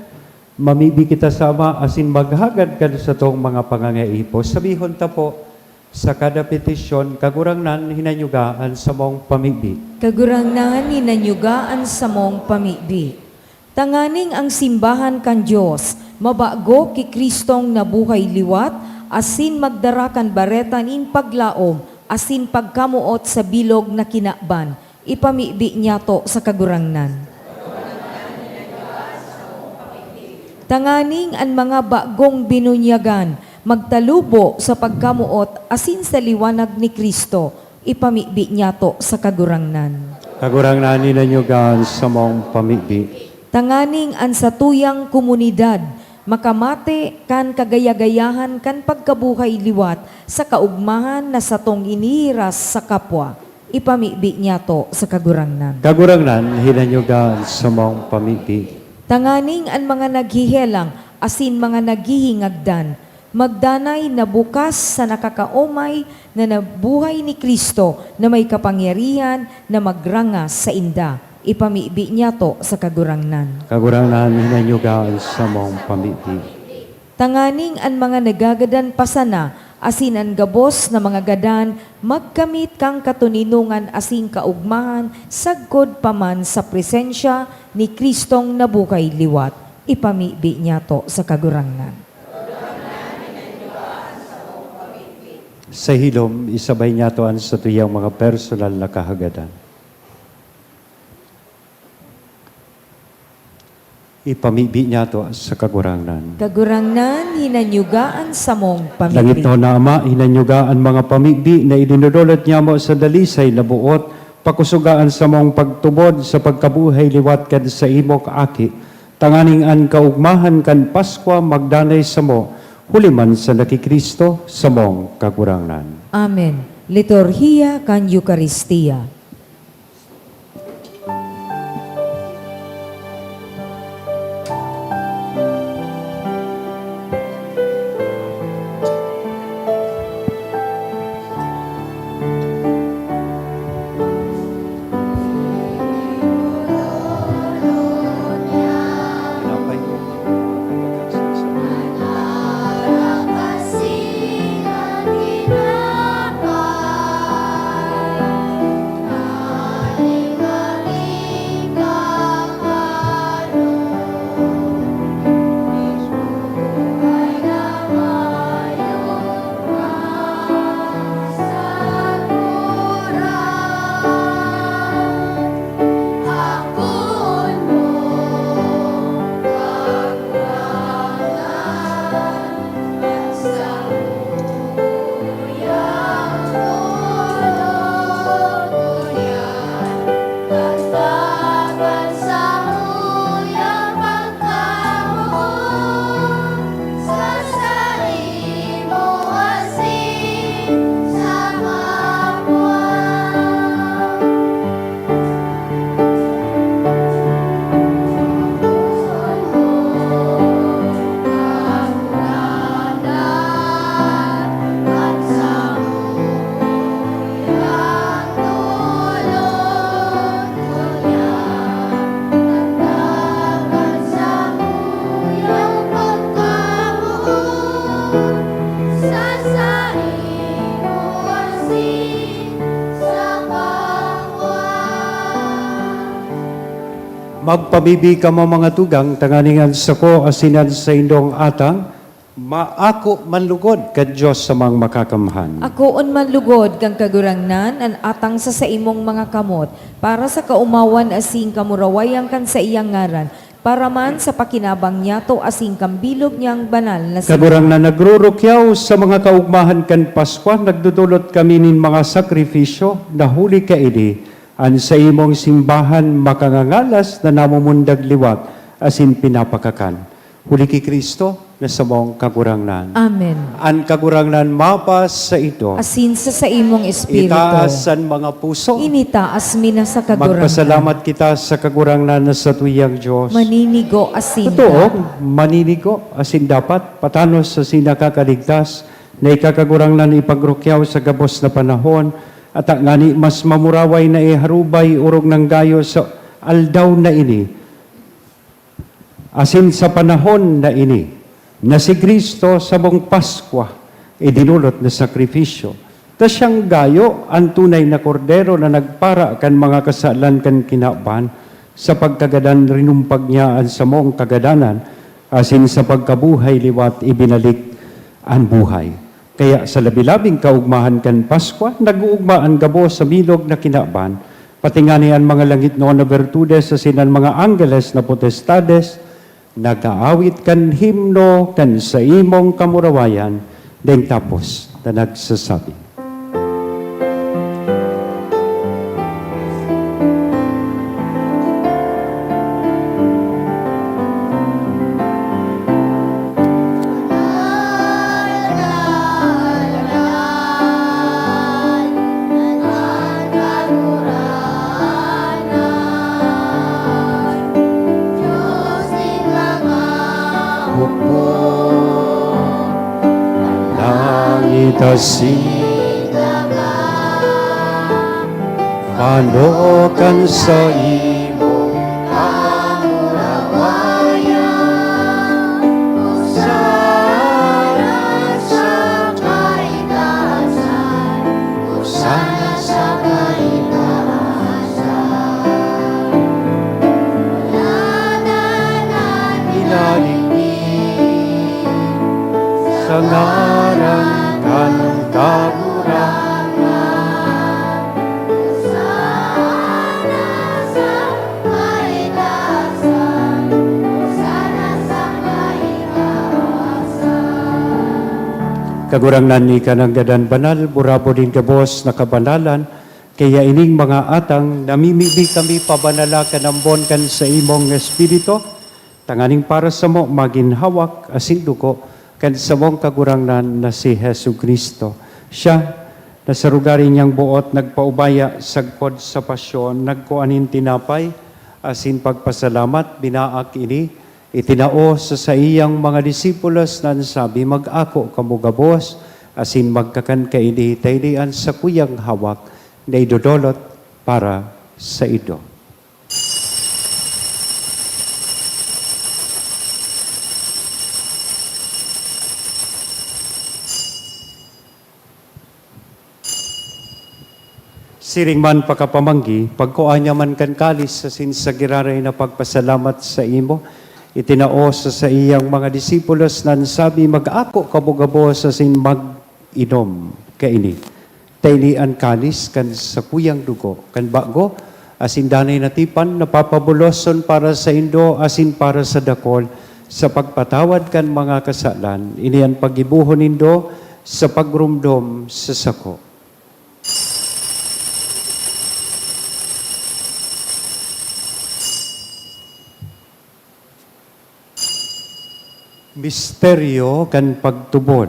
mamibi kita sa Ama asin maghagad kan satong mga pangangaipo. Sabihon ta po, sa kada petisyon, Kagurangnan, hinanyuga an samong pamibi. Kagurangnan, hinanyuga an samong pamibi. Tanganing ang simbahan kan Dios mabago ki Cristong nabuhay liwat asin magdara kan bareta nin paglaom asin pagkamoot sa bilog na kinaban, ipamibi niyato sa Kagurangnan. Tanganing an mga bagong binunyagan magtalubo sa pagkamoot asin sa liwanag ni Cristo, ipamibi niyato sa Kagurangnan. Kagurangnan, hinanyuga an samong pamibi. Tanganing an satuyang komunidad makamate kan kagaya-gayahan kan pagkabuhay liwat sa kaogmahan na satong inihiras sa kapwa, ipamibi niyato sa Kagurangnan. Kagurangnan, hinanyuga an samong pamibi. Tanganing an mga naghihelang asin mga naghihingagdan magdanay na bukas sa nakakaomay na nabuhay ni Cristo na may kapangyarihan na magrangas sainda. Ipamibi niyato sa Kagurangnan. Kagurangnan, hinanyuga an samong pamibi. Tanganing an mga nagagadan pa sana asin an gabos na mga gadan magkamit kan katoninongan asin kaogmahan sagkod pa man sa presensya ni Cristong nabuhay liwat. Ipamibi niyato sa Kagurangnan. Sa hilom, isabay niyato an satuyang mga personal na kahagadan. Ipamibi niyato sa Kagurangnan. Kagurangnan, hinanyuga an samong pamibi. Langitnon na Ama, hinanyuga an mga pamibi na idinodolot niyamo sa dalisay na boot, pakusoga an samong pagtubod sa pagkabuhay liwat kan saimo Aki, tanganing an kaogmahan kan Paskwa magdanay samo, huli man sa naki Cristo, samong Kagurangnan. Amen. Liturhiya kan Eukaristia. Magpabibi kamo, mga tugang, tanganing an sako asin an saindong atang maako man lugod kan Dios Amang Makakamhan. Akoon man lugod kan Kagurangnan an atang sa saimong mga kamot, para sa kaomawan asin kamurawayan kan saiyang ngaran, para man sa pakinabang niyato asin kan bilog niyang banal na simbahan. Kagurangnan, nagrurukyaw sa mga kaogmahan kan Paskwa, nagdodolot kami nin mga sakrifisyo na huli kaini, an saimong simbahan makangangalas na namumundag liwat asin pinapakakan. Huli ki Cristo na samong Kagurangnan. Amen. An Kagurangnan mapasaindo. Asin sa saimong espiritu. Itaas an mga puso. Initaas mi na sa Kagurangnan. Magpasalamat kita sa Kagurangnan na satuyang Dios. Maninigo asin dapat. Totoo, maninigo asin dapat, patanos asin nakakaligtas, na ika, Kagurangnan, ipagrukyaw sa gabos na panahon, ata ngani mas mamuraway na iharubay orog nang gayo sa aldaw na ini, asin sa panahon na ini, na si Cristo samong Paskwa, idinolot na sakrifisyo. Ta siyang gayo, an tunay na Kordero na nagpara kan mga kasalan kan kinaban, sa pagkagadan rinumpag niya an samong kagadanan, asin sa pagkabuhay liwat ibinalik an buhay. Kaya sa labi-labing kaogmahan kan Paskwa, nag-oogma an gabos sa bilog na kinaban, pati ngani an mga langitnon na bertudes asin an mga anggeles na potestades, nag-aawit kan himno kan saimong kamurawayan, daing tapos na nagsasabi. Langit asin daga, panokan sa imong kamurawayan. Hosana sa kaitaasan, Hosana sa kaitaasan. Ngolada an Ginalingin sa ngaran kan Kagurangnan. Hosana sa kaitaasan, Hosana sa kaitaasan. Kagurangnan, ika nanggad an banal, burabod nin gabos na kabanalan, kaya ining mga atang, namimibi kami pabanala kan ambon kan saimong Espiritu, tanganing para samo magin hawak asin dugo kan samong Kagurangnan na si Jesu-Cristo. Siya, na sa rugari niyang boot nagpaubaya sagkod sa pasyon, nagkua nin tinapay, asin pagpasalamat, binaak ini, itinao sa saiyang mga disipulos na an sabi, "Mag-ako kamo gabos, asin magkakan kaini, ta ini an sakuyang hawak na idodolot para saindo." Siring man pakapamanggi, pagkua niya man kan kalis asin sa giraray na pagpasalamat saimo, itinao sa saiyang mga disipulos na an sabi, "Mag-ako kamo gabos asin mag-inom kaini. Ta ini an kalis kan sakuyang dugo, kan bago asin danay na tipan, na papabuloson para saindo asin para sa dakul, sa pagpatawad kan mga kasalan. Ini an paggibohon nindo sa pagromdom sa sako." Misteryo kan pagtubod.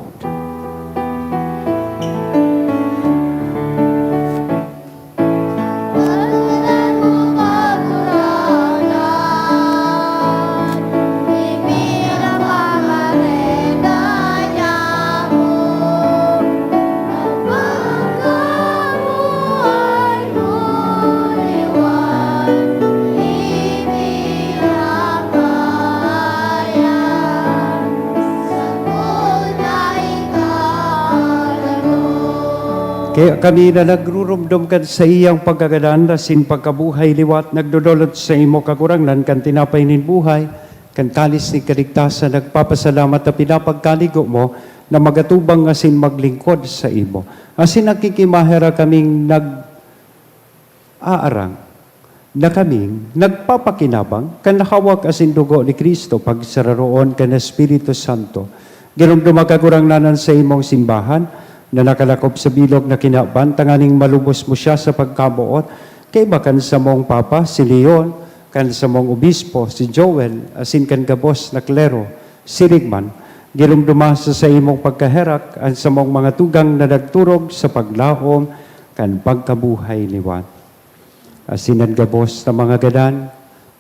Kaya kami na nagrurumdom kan saiyang pagkagadan asin pagkabuhay liwat, nagdodolot saimo, Kagurangnan, kan tinapay nin buhay, kan kalis nin kaligtasan, nagpapasalamat ta pinapagkanigo mo na magatubang asin maglingkod saimo. Asin nakikimaherak kaming nag-aarang na kaming nagpapakinabang kan hawak asin dugo ni Cristo, pagsararoon kan Espiritu Santo. Giromdoma, Kagurangnan, an saimong simbahan na nakalakop sa bilog na kinaban, tanganing malubos mo siya sa pagkamoot, kaiba kan samong Papa, si Leon, kan samong Obispo, si Joel, asin kan gabos na klero. Siring man, giromdoma sa saimong pagkaherak an samong mga tugang na nagturog sa paglaom kan pagkabuhay liwat. Asin an gabos na mga gadan,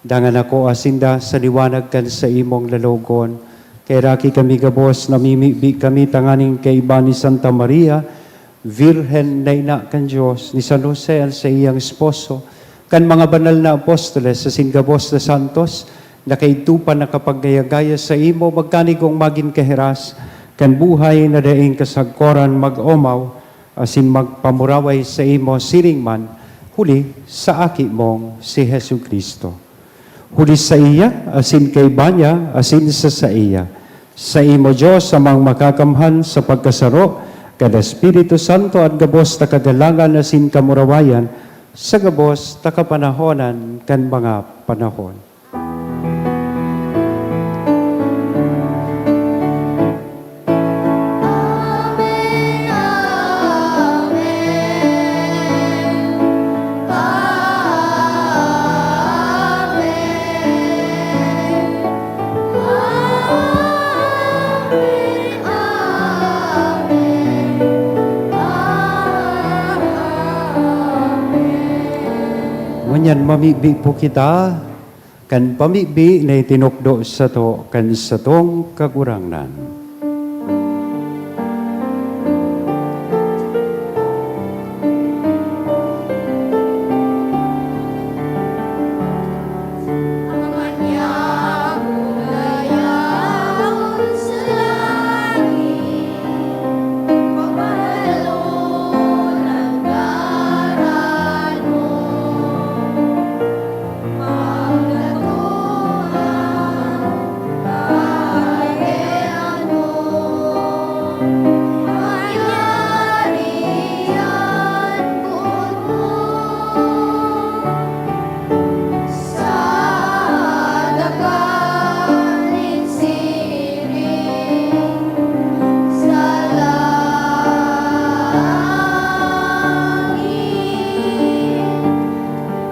dangan akoa sinda sa liwanag kan saimong lalogon. Kaheraki kami gabos, namimibi kami tanganing kaiba ni Santa Maria, Birhen na ina kan Dios, ni San Jose an saiyang esposo, kan mga banal na apostoles asin gabos na santos na kaidto pa nakapaggaya-gaya saimo, magkanigong magin kahiras kan buhay na daing kasagkoran, mag-omaw asin magpamuraway saimo siring man, huli sa Aki mong si Jesu-Cristo. Huli saiya, asin kaiba niya, asin sa saiya, saimo, Dios Amang Makakamhan, sa pagkasaro kan Espiritu Santo, an gabos na kagalangan asin kamurawayan sa gabos na kapanahonan kan mga panahon. Amen, amen, amen, amen, amen, amen. Ngunyan, mamibi po kita kan pamibi na itinukdo sato kan satong Kagurangnan.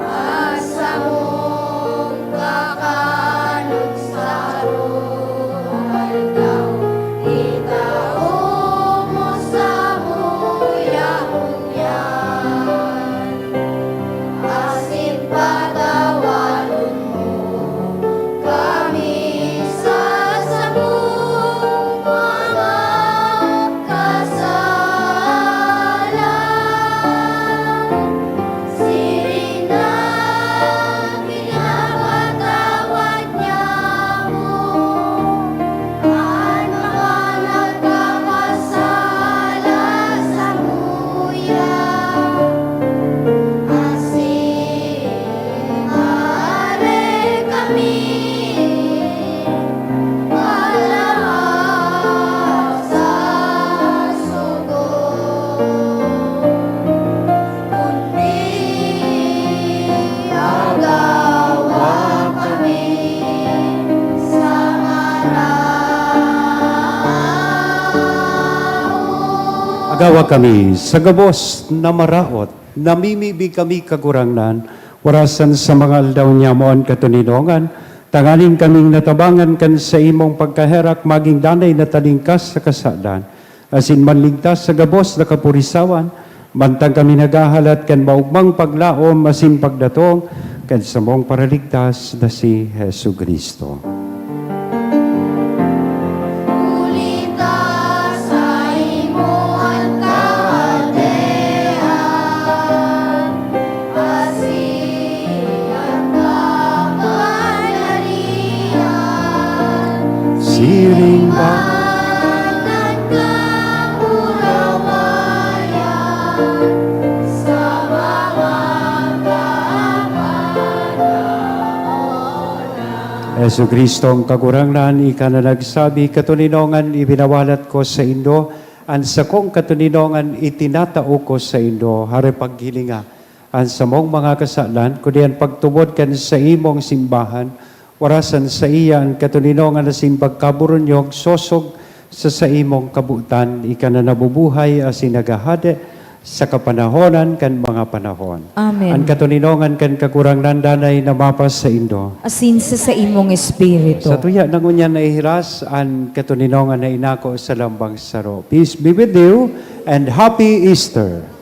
An samong kakanon sa aldaw, itao mo samuya ngunyan, asin patawaron mo kami sa samong mga kasalan, siring na pinapatawad niamo an mga nagkakasala samuya. Asin maari kami Palahas sa sugo, kundi agawa kami sa maraot. Agawa kami sa gabos na maraot. Namimibi kami, Kagurangnan, warasan sa mga aldaw niamo an katoninongan, tanganing kaming natabangan kan saimong pagkaherak, magin danay na talingkas sa kasadan, asin manligtas sa gabos na kapurisawan, mantang kami naghahalat kan maogmang paglaom asin pagdatong kan samong Paraligtas na si Jesu-Cristo. Huli ta saimo an Kahadean, asin an kapangyarihan, siring man an kamurawayan, Jesu-Cristong Kagurangnan, ika na nagsabi, "Katoninongan ibinawalat ko saindo, an sakong katoninongan itinatao ko saindo." Hare paghilinga an samong mga kasalan, kundi an pagtubod kan saimong simbahan, warasan saiya an katoninongan asin pagkaburunyog sosog sa saimong kabotan, ika na nabubuhay asin naghahade sa kapanahonan kan mga panahon. Amen. An katoninongan kan Kagurangnan danay na mapasaindo. Asin sa saimong espiritu. Sa tuya na ngunyan nahihiras an katoninongan na inako sa lambang saro. Peace be with you and happy Easter!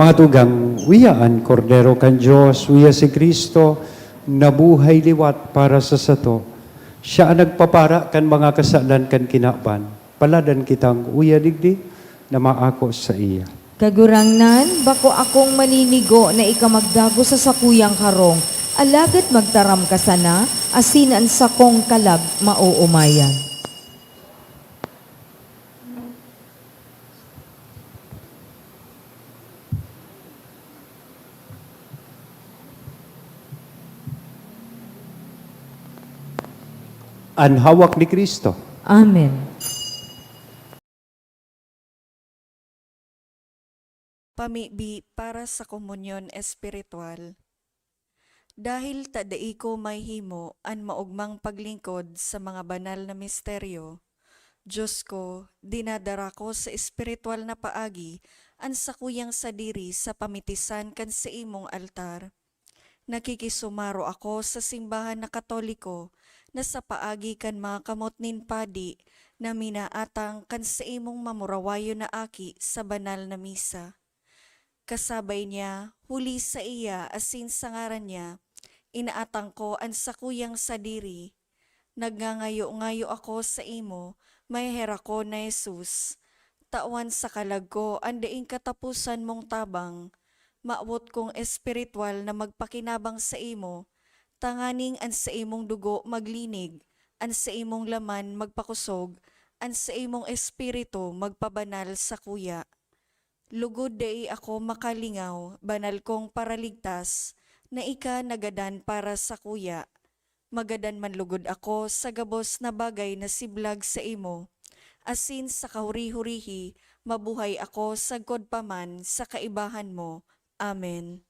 Mga tugang, uya an Kordero kan Dios, uya si Cristo, nabuhay liwat para sa sato. Siya an nagpapara kan mga kasalan kan kinaban. Paladan kitang uya digdi na maako saiya. Kagurangnan, bako akong maninigo na ika magdagos sa sakuyang harong, alagad magtaram ka sana, asin an sakong kalag maoomayan. An hawak ni Cristo. Amen. Pamibi para sa komunyon espiritual. Dahil ta dai ko mahimo an maogmang paglingkod sa mga banal na misteryo, Dios ko, dinadara ko sa espiritual na paagi an sakuyang sadiri sa pamitisan kan saimong altar. Nakikisumaro ako sa simbahan na Katoliko na sa paagi kan mga kamot nin padi na minaatang kan saimong mamurawayon na aki sa banal na misa. Kasabay niya, huli saiya asin sa ngaran niya, inaatang ko an sakuyang sadiri. Nagngangayo-ngayo ako saimo, maheherakon na Jesus. Tawan sa kalag ko an daing kataposan mong tabang. Mawot kong espiritual na magpakinabang saimo, tanganing an saimong dugo maglinig, an saimong laman magpakosog, an saimong espiritu magpabanal sakuya. Lugod dai ako makalingaw, banal kong Paraligtas, na ika nagadan para sakuya. Magadan man lugod ako sa gabos na bagay na siblag saimo, asin sa kahuri-hurihi mabuhay ako sagkod pa man sa kaibahan mo. Amen.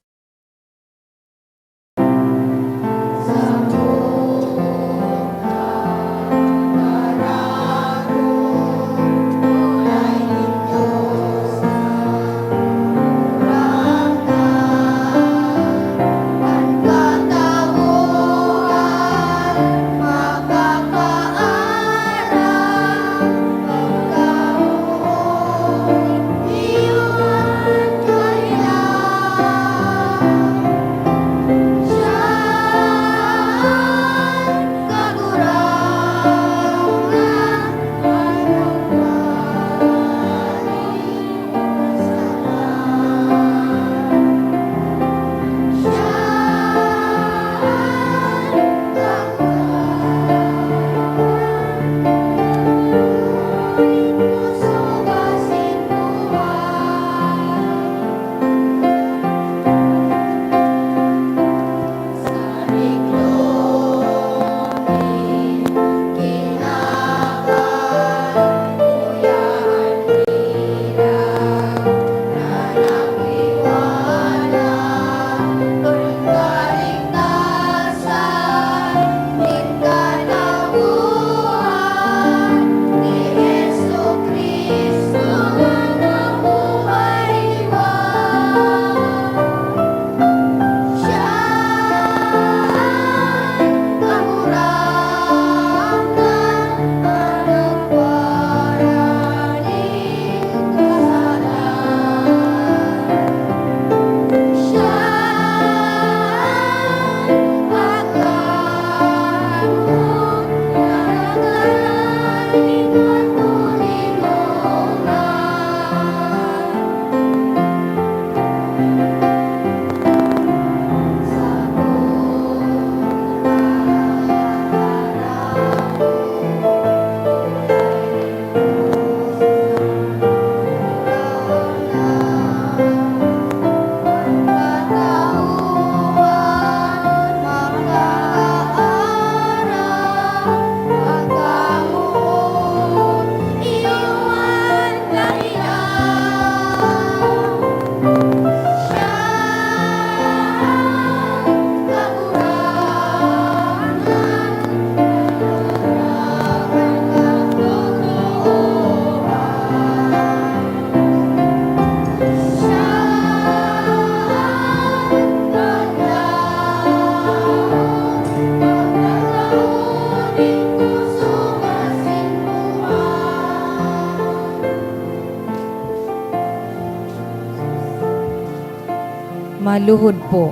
Maluhod po.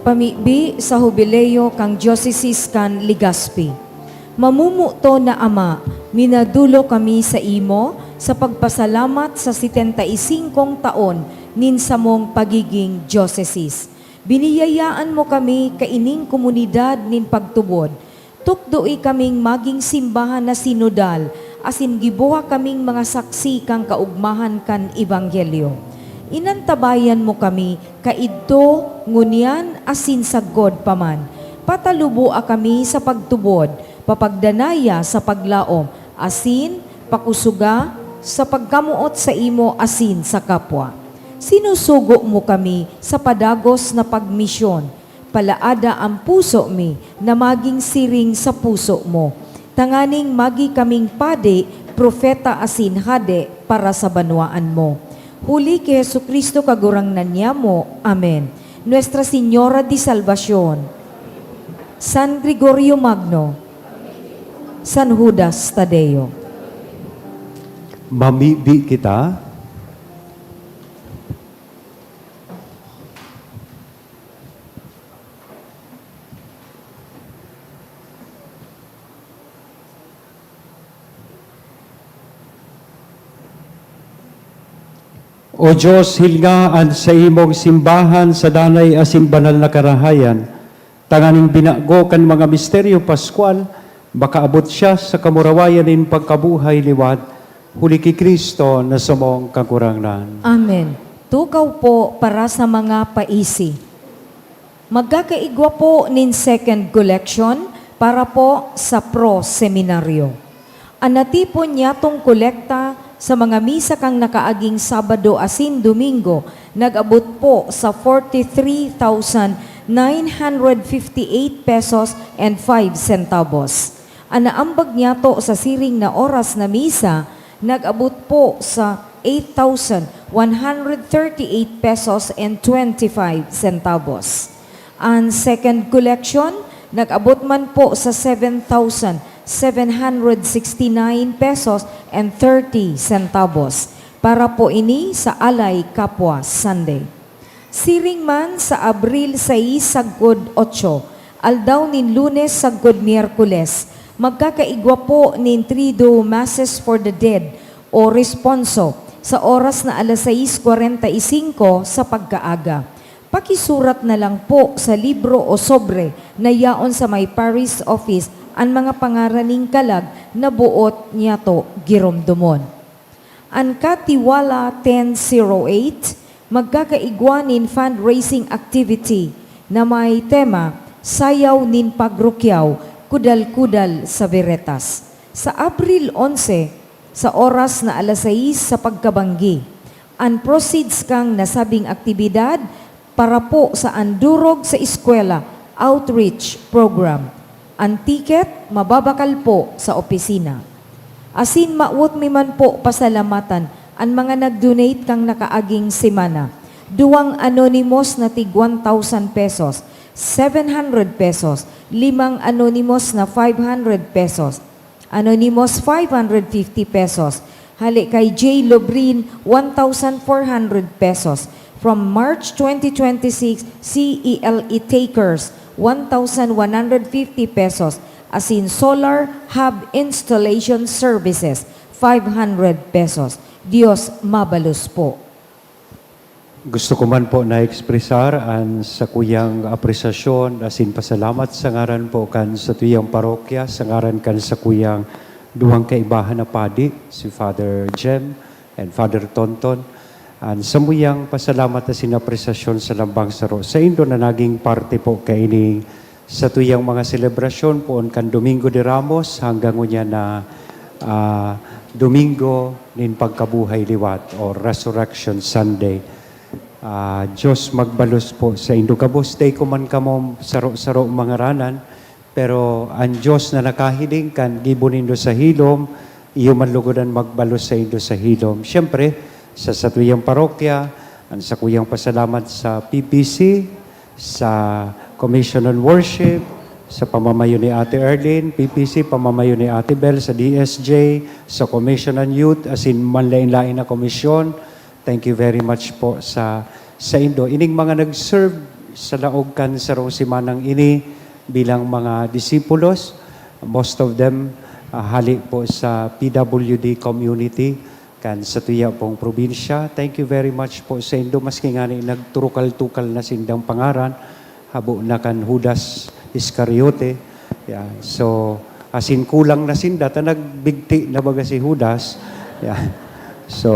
Pamibi sa Hubileo kan Diyosesis kan Legazpi. Mamomoton na Ama, minadolok kami saimo sa pagpasalamat sa setenta y singkong taon nin samong pagiging diyosesis. Biniyayaan mo kami kaining komunidad nin pagtubod. Tukdoe kaming magin simbahan na sinodal, asin gibuha kaming mga saksi kan kaogmahan kan Ebanghelyo. Inantabayan mo kami kaidto, ngunyan, asin sagkod pa man. Pataluboa kami sa pagtubod, papagdanaya sa paglaom, asin pakosoga sa pagkamoot saimo asin sa kapwa. Sinusugo mo kami sa padagos na pagmisyon. Palaada an puso mi na magin siring sa puso mo, tanganing magi kaming padi, propeta asin hade para sa banwaan mo. Huli ki Jesu-Cristo, Kagurangnan nyamo. Amen. Nuestra Señora de Salvacion, San Gregorio Magno, San Judas Tadeo. Mamibi kita. O Dios, hilnga an saimong simbahan sa danay asin banal na karahayan, tanganing binago kan mga misteryo paskwal, makaabot siya sa kamurawayan nin pagkabuhay liwat, huli ki Cristo na samong Kagurangnan. Amen. Tukaw po para sa mga paisi. Magkakaigwa po nin second collection para po sa pro seminaryo. An natipon nyatong kolekta sa mga misa kan nakaaging Sabado asin Domingo nag-abot po sa forty-three thousand nine hundred fifty-eight pesos and five centavos. An naambag nyato sa siring na oras na misa nag-abot po sa eight thousand one hundred thirty-eight pesos and twenty-five centavos. An second collection nag-abot man po sa seven thousand seven hundred sixty-nine pesos and thirty centavos. Para po ini sa Alay Kapwa Sunday. Siring man sa Abril sais sagkod otso, aldaw nin Lunes sagkod Miyerkules, magkakaigwa po nin Triduum Masses for the Dead o Responso sa oras na alas sais kwarenta y singko sa pagkaaga. Pakisurat na lang po sa libro o sobre na yaon sa may Parish Office An mga pangaran nin kalag na boot niyato giromdomon. An Katiwala ten zero eight magkakaigwa nin fundraising activity na may tema, Sayaw nin Pagrukyaw, Kudal-kudal sa Beretas. Sa Abril onse, sa oras na alas sais sa pagkabanggi, an proceeds kan nasabing aktibidad para po sa Andurog sa Eskwela Outreach Program. An ticket mababakal po sa opisina. Asin mawot mi man po pasalamatan an mga nag-donate kan nakaaging semana. Duwang anonymous na tig one thousand pesos, seven hundred pesos, limang anonymous na five hundred pesos, anonymous five hundred fifty pesos, hali kay J Lobrin, one thousand four hundred pesos, from March twenty twenty-six, C E L E takers, one thousand one hundred fifty pesos, asin Solar Hub Installation Services, five hundred pesos. Dios mabalos po. Gusto ko man po na ekspresar an sakuyang apresyasyon asin pasalamat sa ngaran po kan satuyang parokya, sa ngaran kan sakuyang duwang kaibahan na padi, si Father Jem and Father Tonton. An samuyang pasalamat asin apresyasyon sa lambang saro saindo na naging parte po kaining satuyang mga selebrasyon poon kan Domingo de Ramos hanggang ngunyan na, ah, Domingo nin Pagkabuhay Liwat o Resurrection Sunday. Ah, Diyos magbalos po saindo gabos. Dai ko man kamo saro-saro mangaranan, pero an Diyos na nakahiling kan gibo nindo sa hilom, iyo man lugod an magbalos saindo sa hilom. Siyempre, sa satuyang parokya, an sakuyang pasalamat sa P P C, sa Commission on Worship, sa pamamayo ni Ate Arlene, P P C, pamamayo ni Ate Bel, sa D S J, sa Commission on Youth, asin manlain-lain na komisyon. Thank you very much po sa saindo. Ining mga nag-serve sa laog kan sarong semanang ini bilang mga disipulos, most of them, ah, hali po sa P W D community kan satuya pong probinsya. Thank you very much po saindo, maski ngani nagturukal-tukal na sindang pangaran, habo na kan Judas Iscariote. Yan. So, asin kulang na sinda, ta nagbigti na baga si Judas. Yan. So,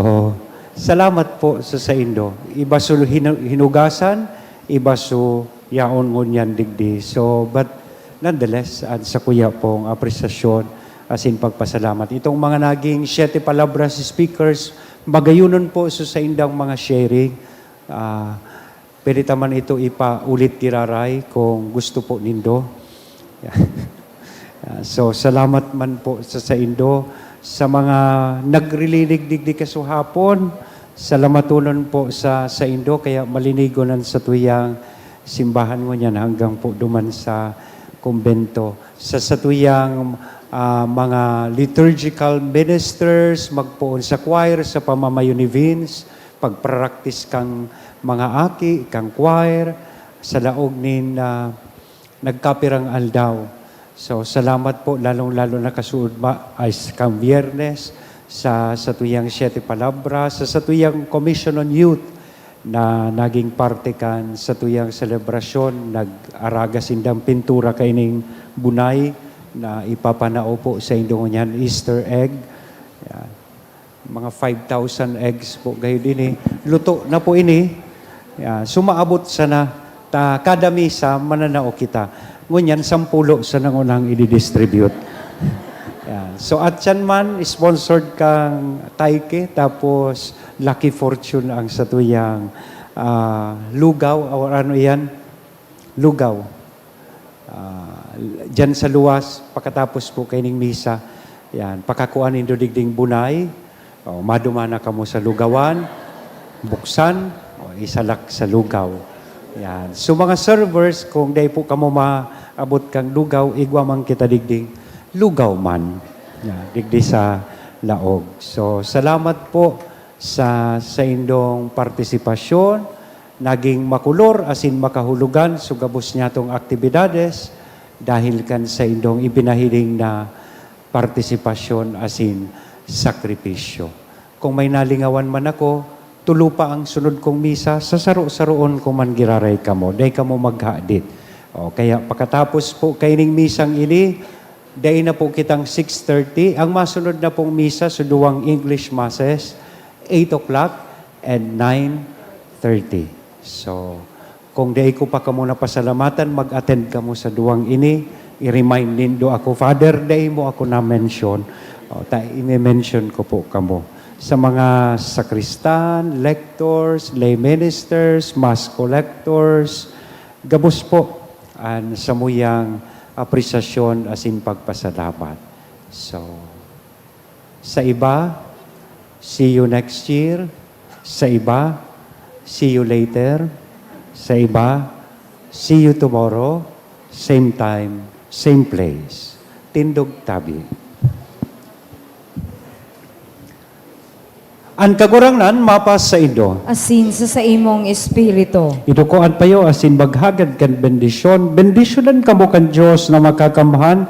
salamat po sa saindo. Iba su hinu hinugasan, iba su yaon ngunyan digdi. So, but nonetheless, an sakuya pong apresyasyon asin pagpasalamat. Itong mga naging Siete Palabras speakers, magayonon po sa saindang mga sharing. Ah, pwede ta man ito ipaulit giraray kung gusto po nindo. Ah, so, salamat man po sa saindo. Sa mga nagrilinig digdi kasuhapon, salamatonon po sa saindo, kaya malinigon an satuyang simbahan ngunyan hanggang po duman sa kumbento. Sa satuyang, ah, mga liturgical ministers, magpoon sa choir sa pamamayo ni Vince, pagpraraktis kang mga aki, kang choir, sa laog nin, ah, nagkapirang aldaw. So, salamat po, lalong-lalo na kasuodma ay s-, kang Biyernes, sa satuyang Siete Palabras, sa satuyang Commission on Youth na naging parte kan satuyang selebrasyon. Nag-araga sindang pintura kaining bunay na ipapanao po saindo ngunyan, Easter egg. Yan. Mga five thousand eggs po gayod ini. Luto na po ini. Ya, sumaabot sana ta kada misa, mananao kita. Ngunyan, sampulo sana ngunang i-distribute. Ya. So, atyan man, sponsored kang Taike, tapos Lucky Fortune ang satuyang, ah, lugaw, or ano iyan? Lugaw. Ah, diyan sa luwas, pakatapos po kaining misa, yan, pakakuan nindo digding bunay, o, madumana kamo sa lugawan, buksan, o, isalak sa lugaw. Yan. So, mga servers, kung dai po kamo maabot kang lugaw, igwa man kita digding lugaw man. Yan, digdi sa laog. So, salamat po sa saindong partisipasyon. Naging makolor asin makahulugan so gabos niyatong aktibidades dahil kan saindong ipinahiling na partisipasyon asin sakripisyo. Kung may nalingawan man ako, tulo pa ang sunod kong misa, sasaro-saroon ko man giraray kamo, dai kamo maghadit. O, kaya pakatapos po kaining misang ini, Dai na po kitang six thirty. Ang masunod na pong misa, so duwang English Masses, eight o'clock and nine thirty. So, kung dai ko pa kamo napasalamatan, mag-attend kamo sa duwang ini. I-remind nindo ako, "Father, dai mo ako na-mention." O, ta, i-mention ko po kamo. Sa mga sakristan, lectors, lay ministers, mass collectors, gabos po an samuyang apresasyon asin pagpasalamat. So, sa iba, see you next year. Sa iba, see you later. Sa iba, see you tomorrow, same time, same place. Tindog tabi. An Kagurangnan mapasaindo. Asin sa saimong espiritu. Iduko an payo asin maghagad kan bendisyon. Bendisyonan kamo kan Dios na Makakamhan,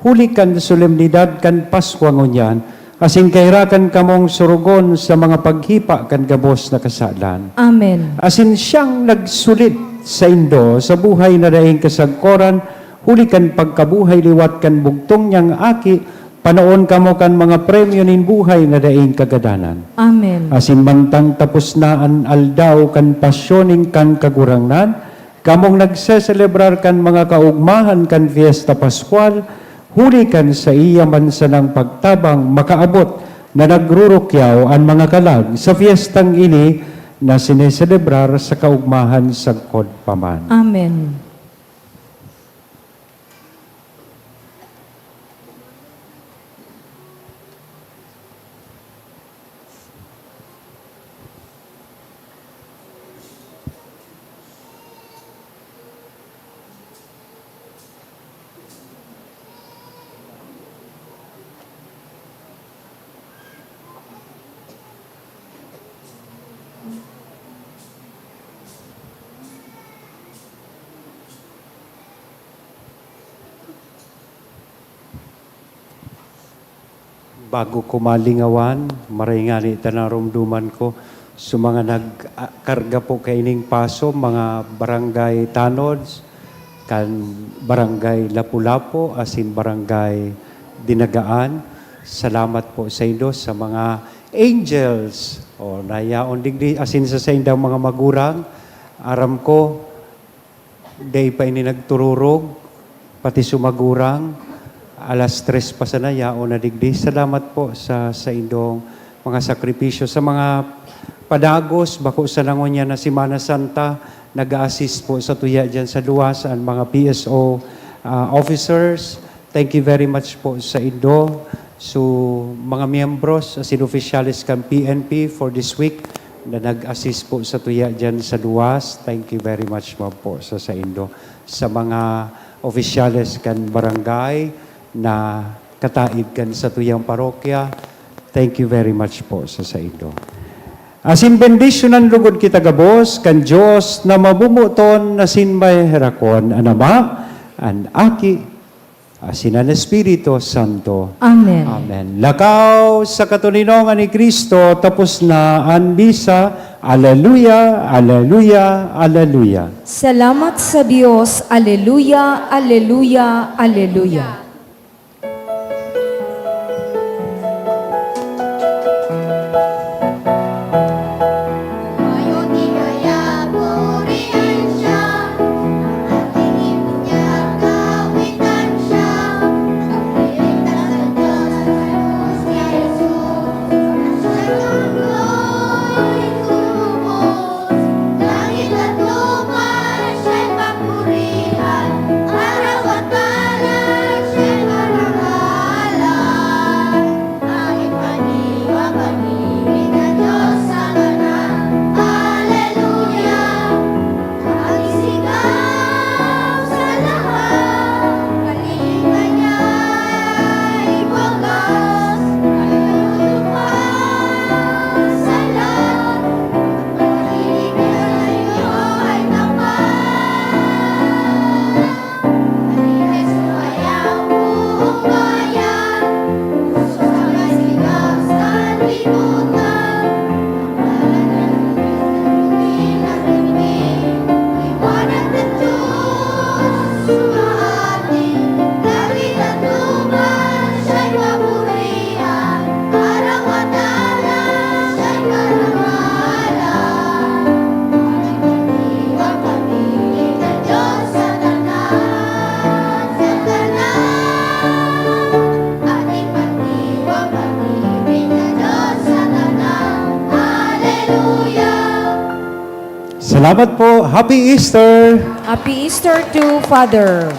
huli kan solemnidad kan Paskwa ngunyan, asin kahirakan kamong surugon sa mga paghipa kan gabos na kasalan. Amen. Asin siyang nagsulit saindo sa buhay na daing kasagkoran, huli kan pagkabuhay liwat kan bugtong niyang Aki, panoon kamo kan mga premyo nin buhay na daing kagadanan. Amen. Asin mantang tapos na an aldaw kan pasyon nin kan Kagurangnan, kamong nagseselebrar kan mga kaugmahan kan Fiesta Pascual, huli kan saiya man sanang pagtabang makaabot na nagrurukyaw an mga kalag sa fiestang ini na sineselebrar sa kaugmahan sagkod pa man. Amen. Bago ko malingawan, maray ngani ta naromdoman ko, so, mga nag-, a-, karga po kaining paso, mga barangay tanods, kan barangay Lapu-Lapu, asin barangay Dinagaan. Salamat po saindo sa mga angels, o, na yaon digdi, asin sa saindang mga magurang. Aram ko, dai pa ini nagtururog, pati so magurang, alas tres pa sana, yaon na digdi. Salamat po sa saindong mga sakripisyo. Sa mga padagos, bako sana ngunyan na Semana Santa, nag-a-assist po sa tuya diyan sa luwas, ang mga P S O, ah, officers. Thank you very much po saindo. So, mga miyembros, asin opisyales kan P N P for this week na nag-assist po sa tuya diyan sa luwas. Thank you very much man po sa saindo. Sa mga opisyales kan barangay na kataid kan satuyang parokya, thank you very much po sa saindo. Asin bendisyonan lugod kita gabos kan Dios na mabumoton asin maheherakon, an Ama, an Aki, asin an Espiritu Santo. Amen. Amen. Lakaw sa katoninongan ni Cristo, tapos na an misa. Aleluya, aleluya, aleluya. Salamat sa Dios. Aleluya, aleluya, aleluya. Salamat po. Happy Easter! Happy Easter to Father.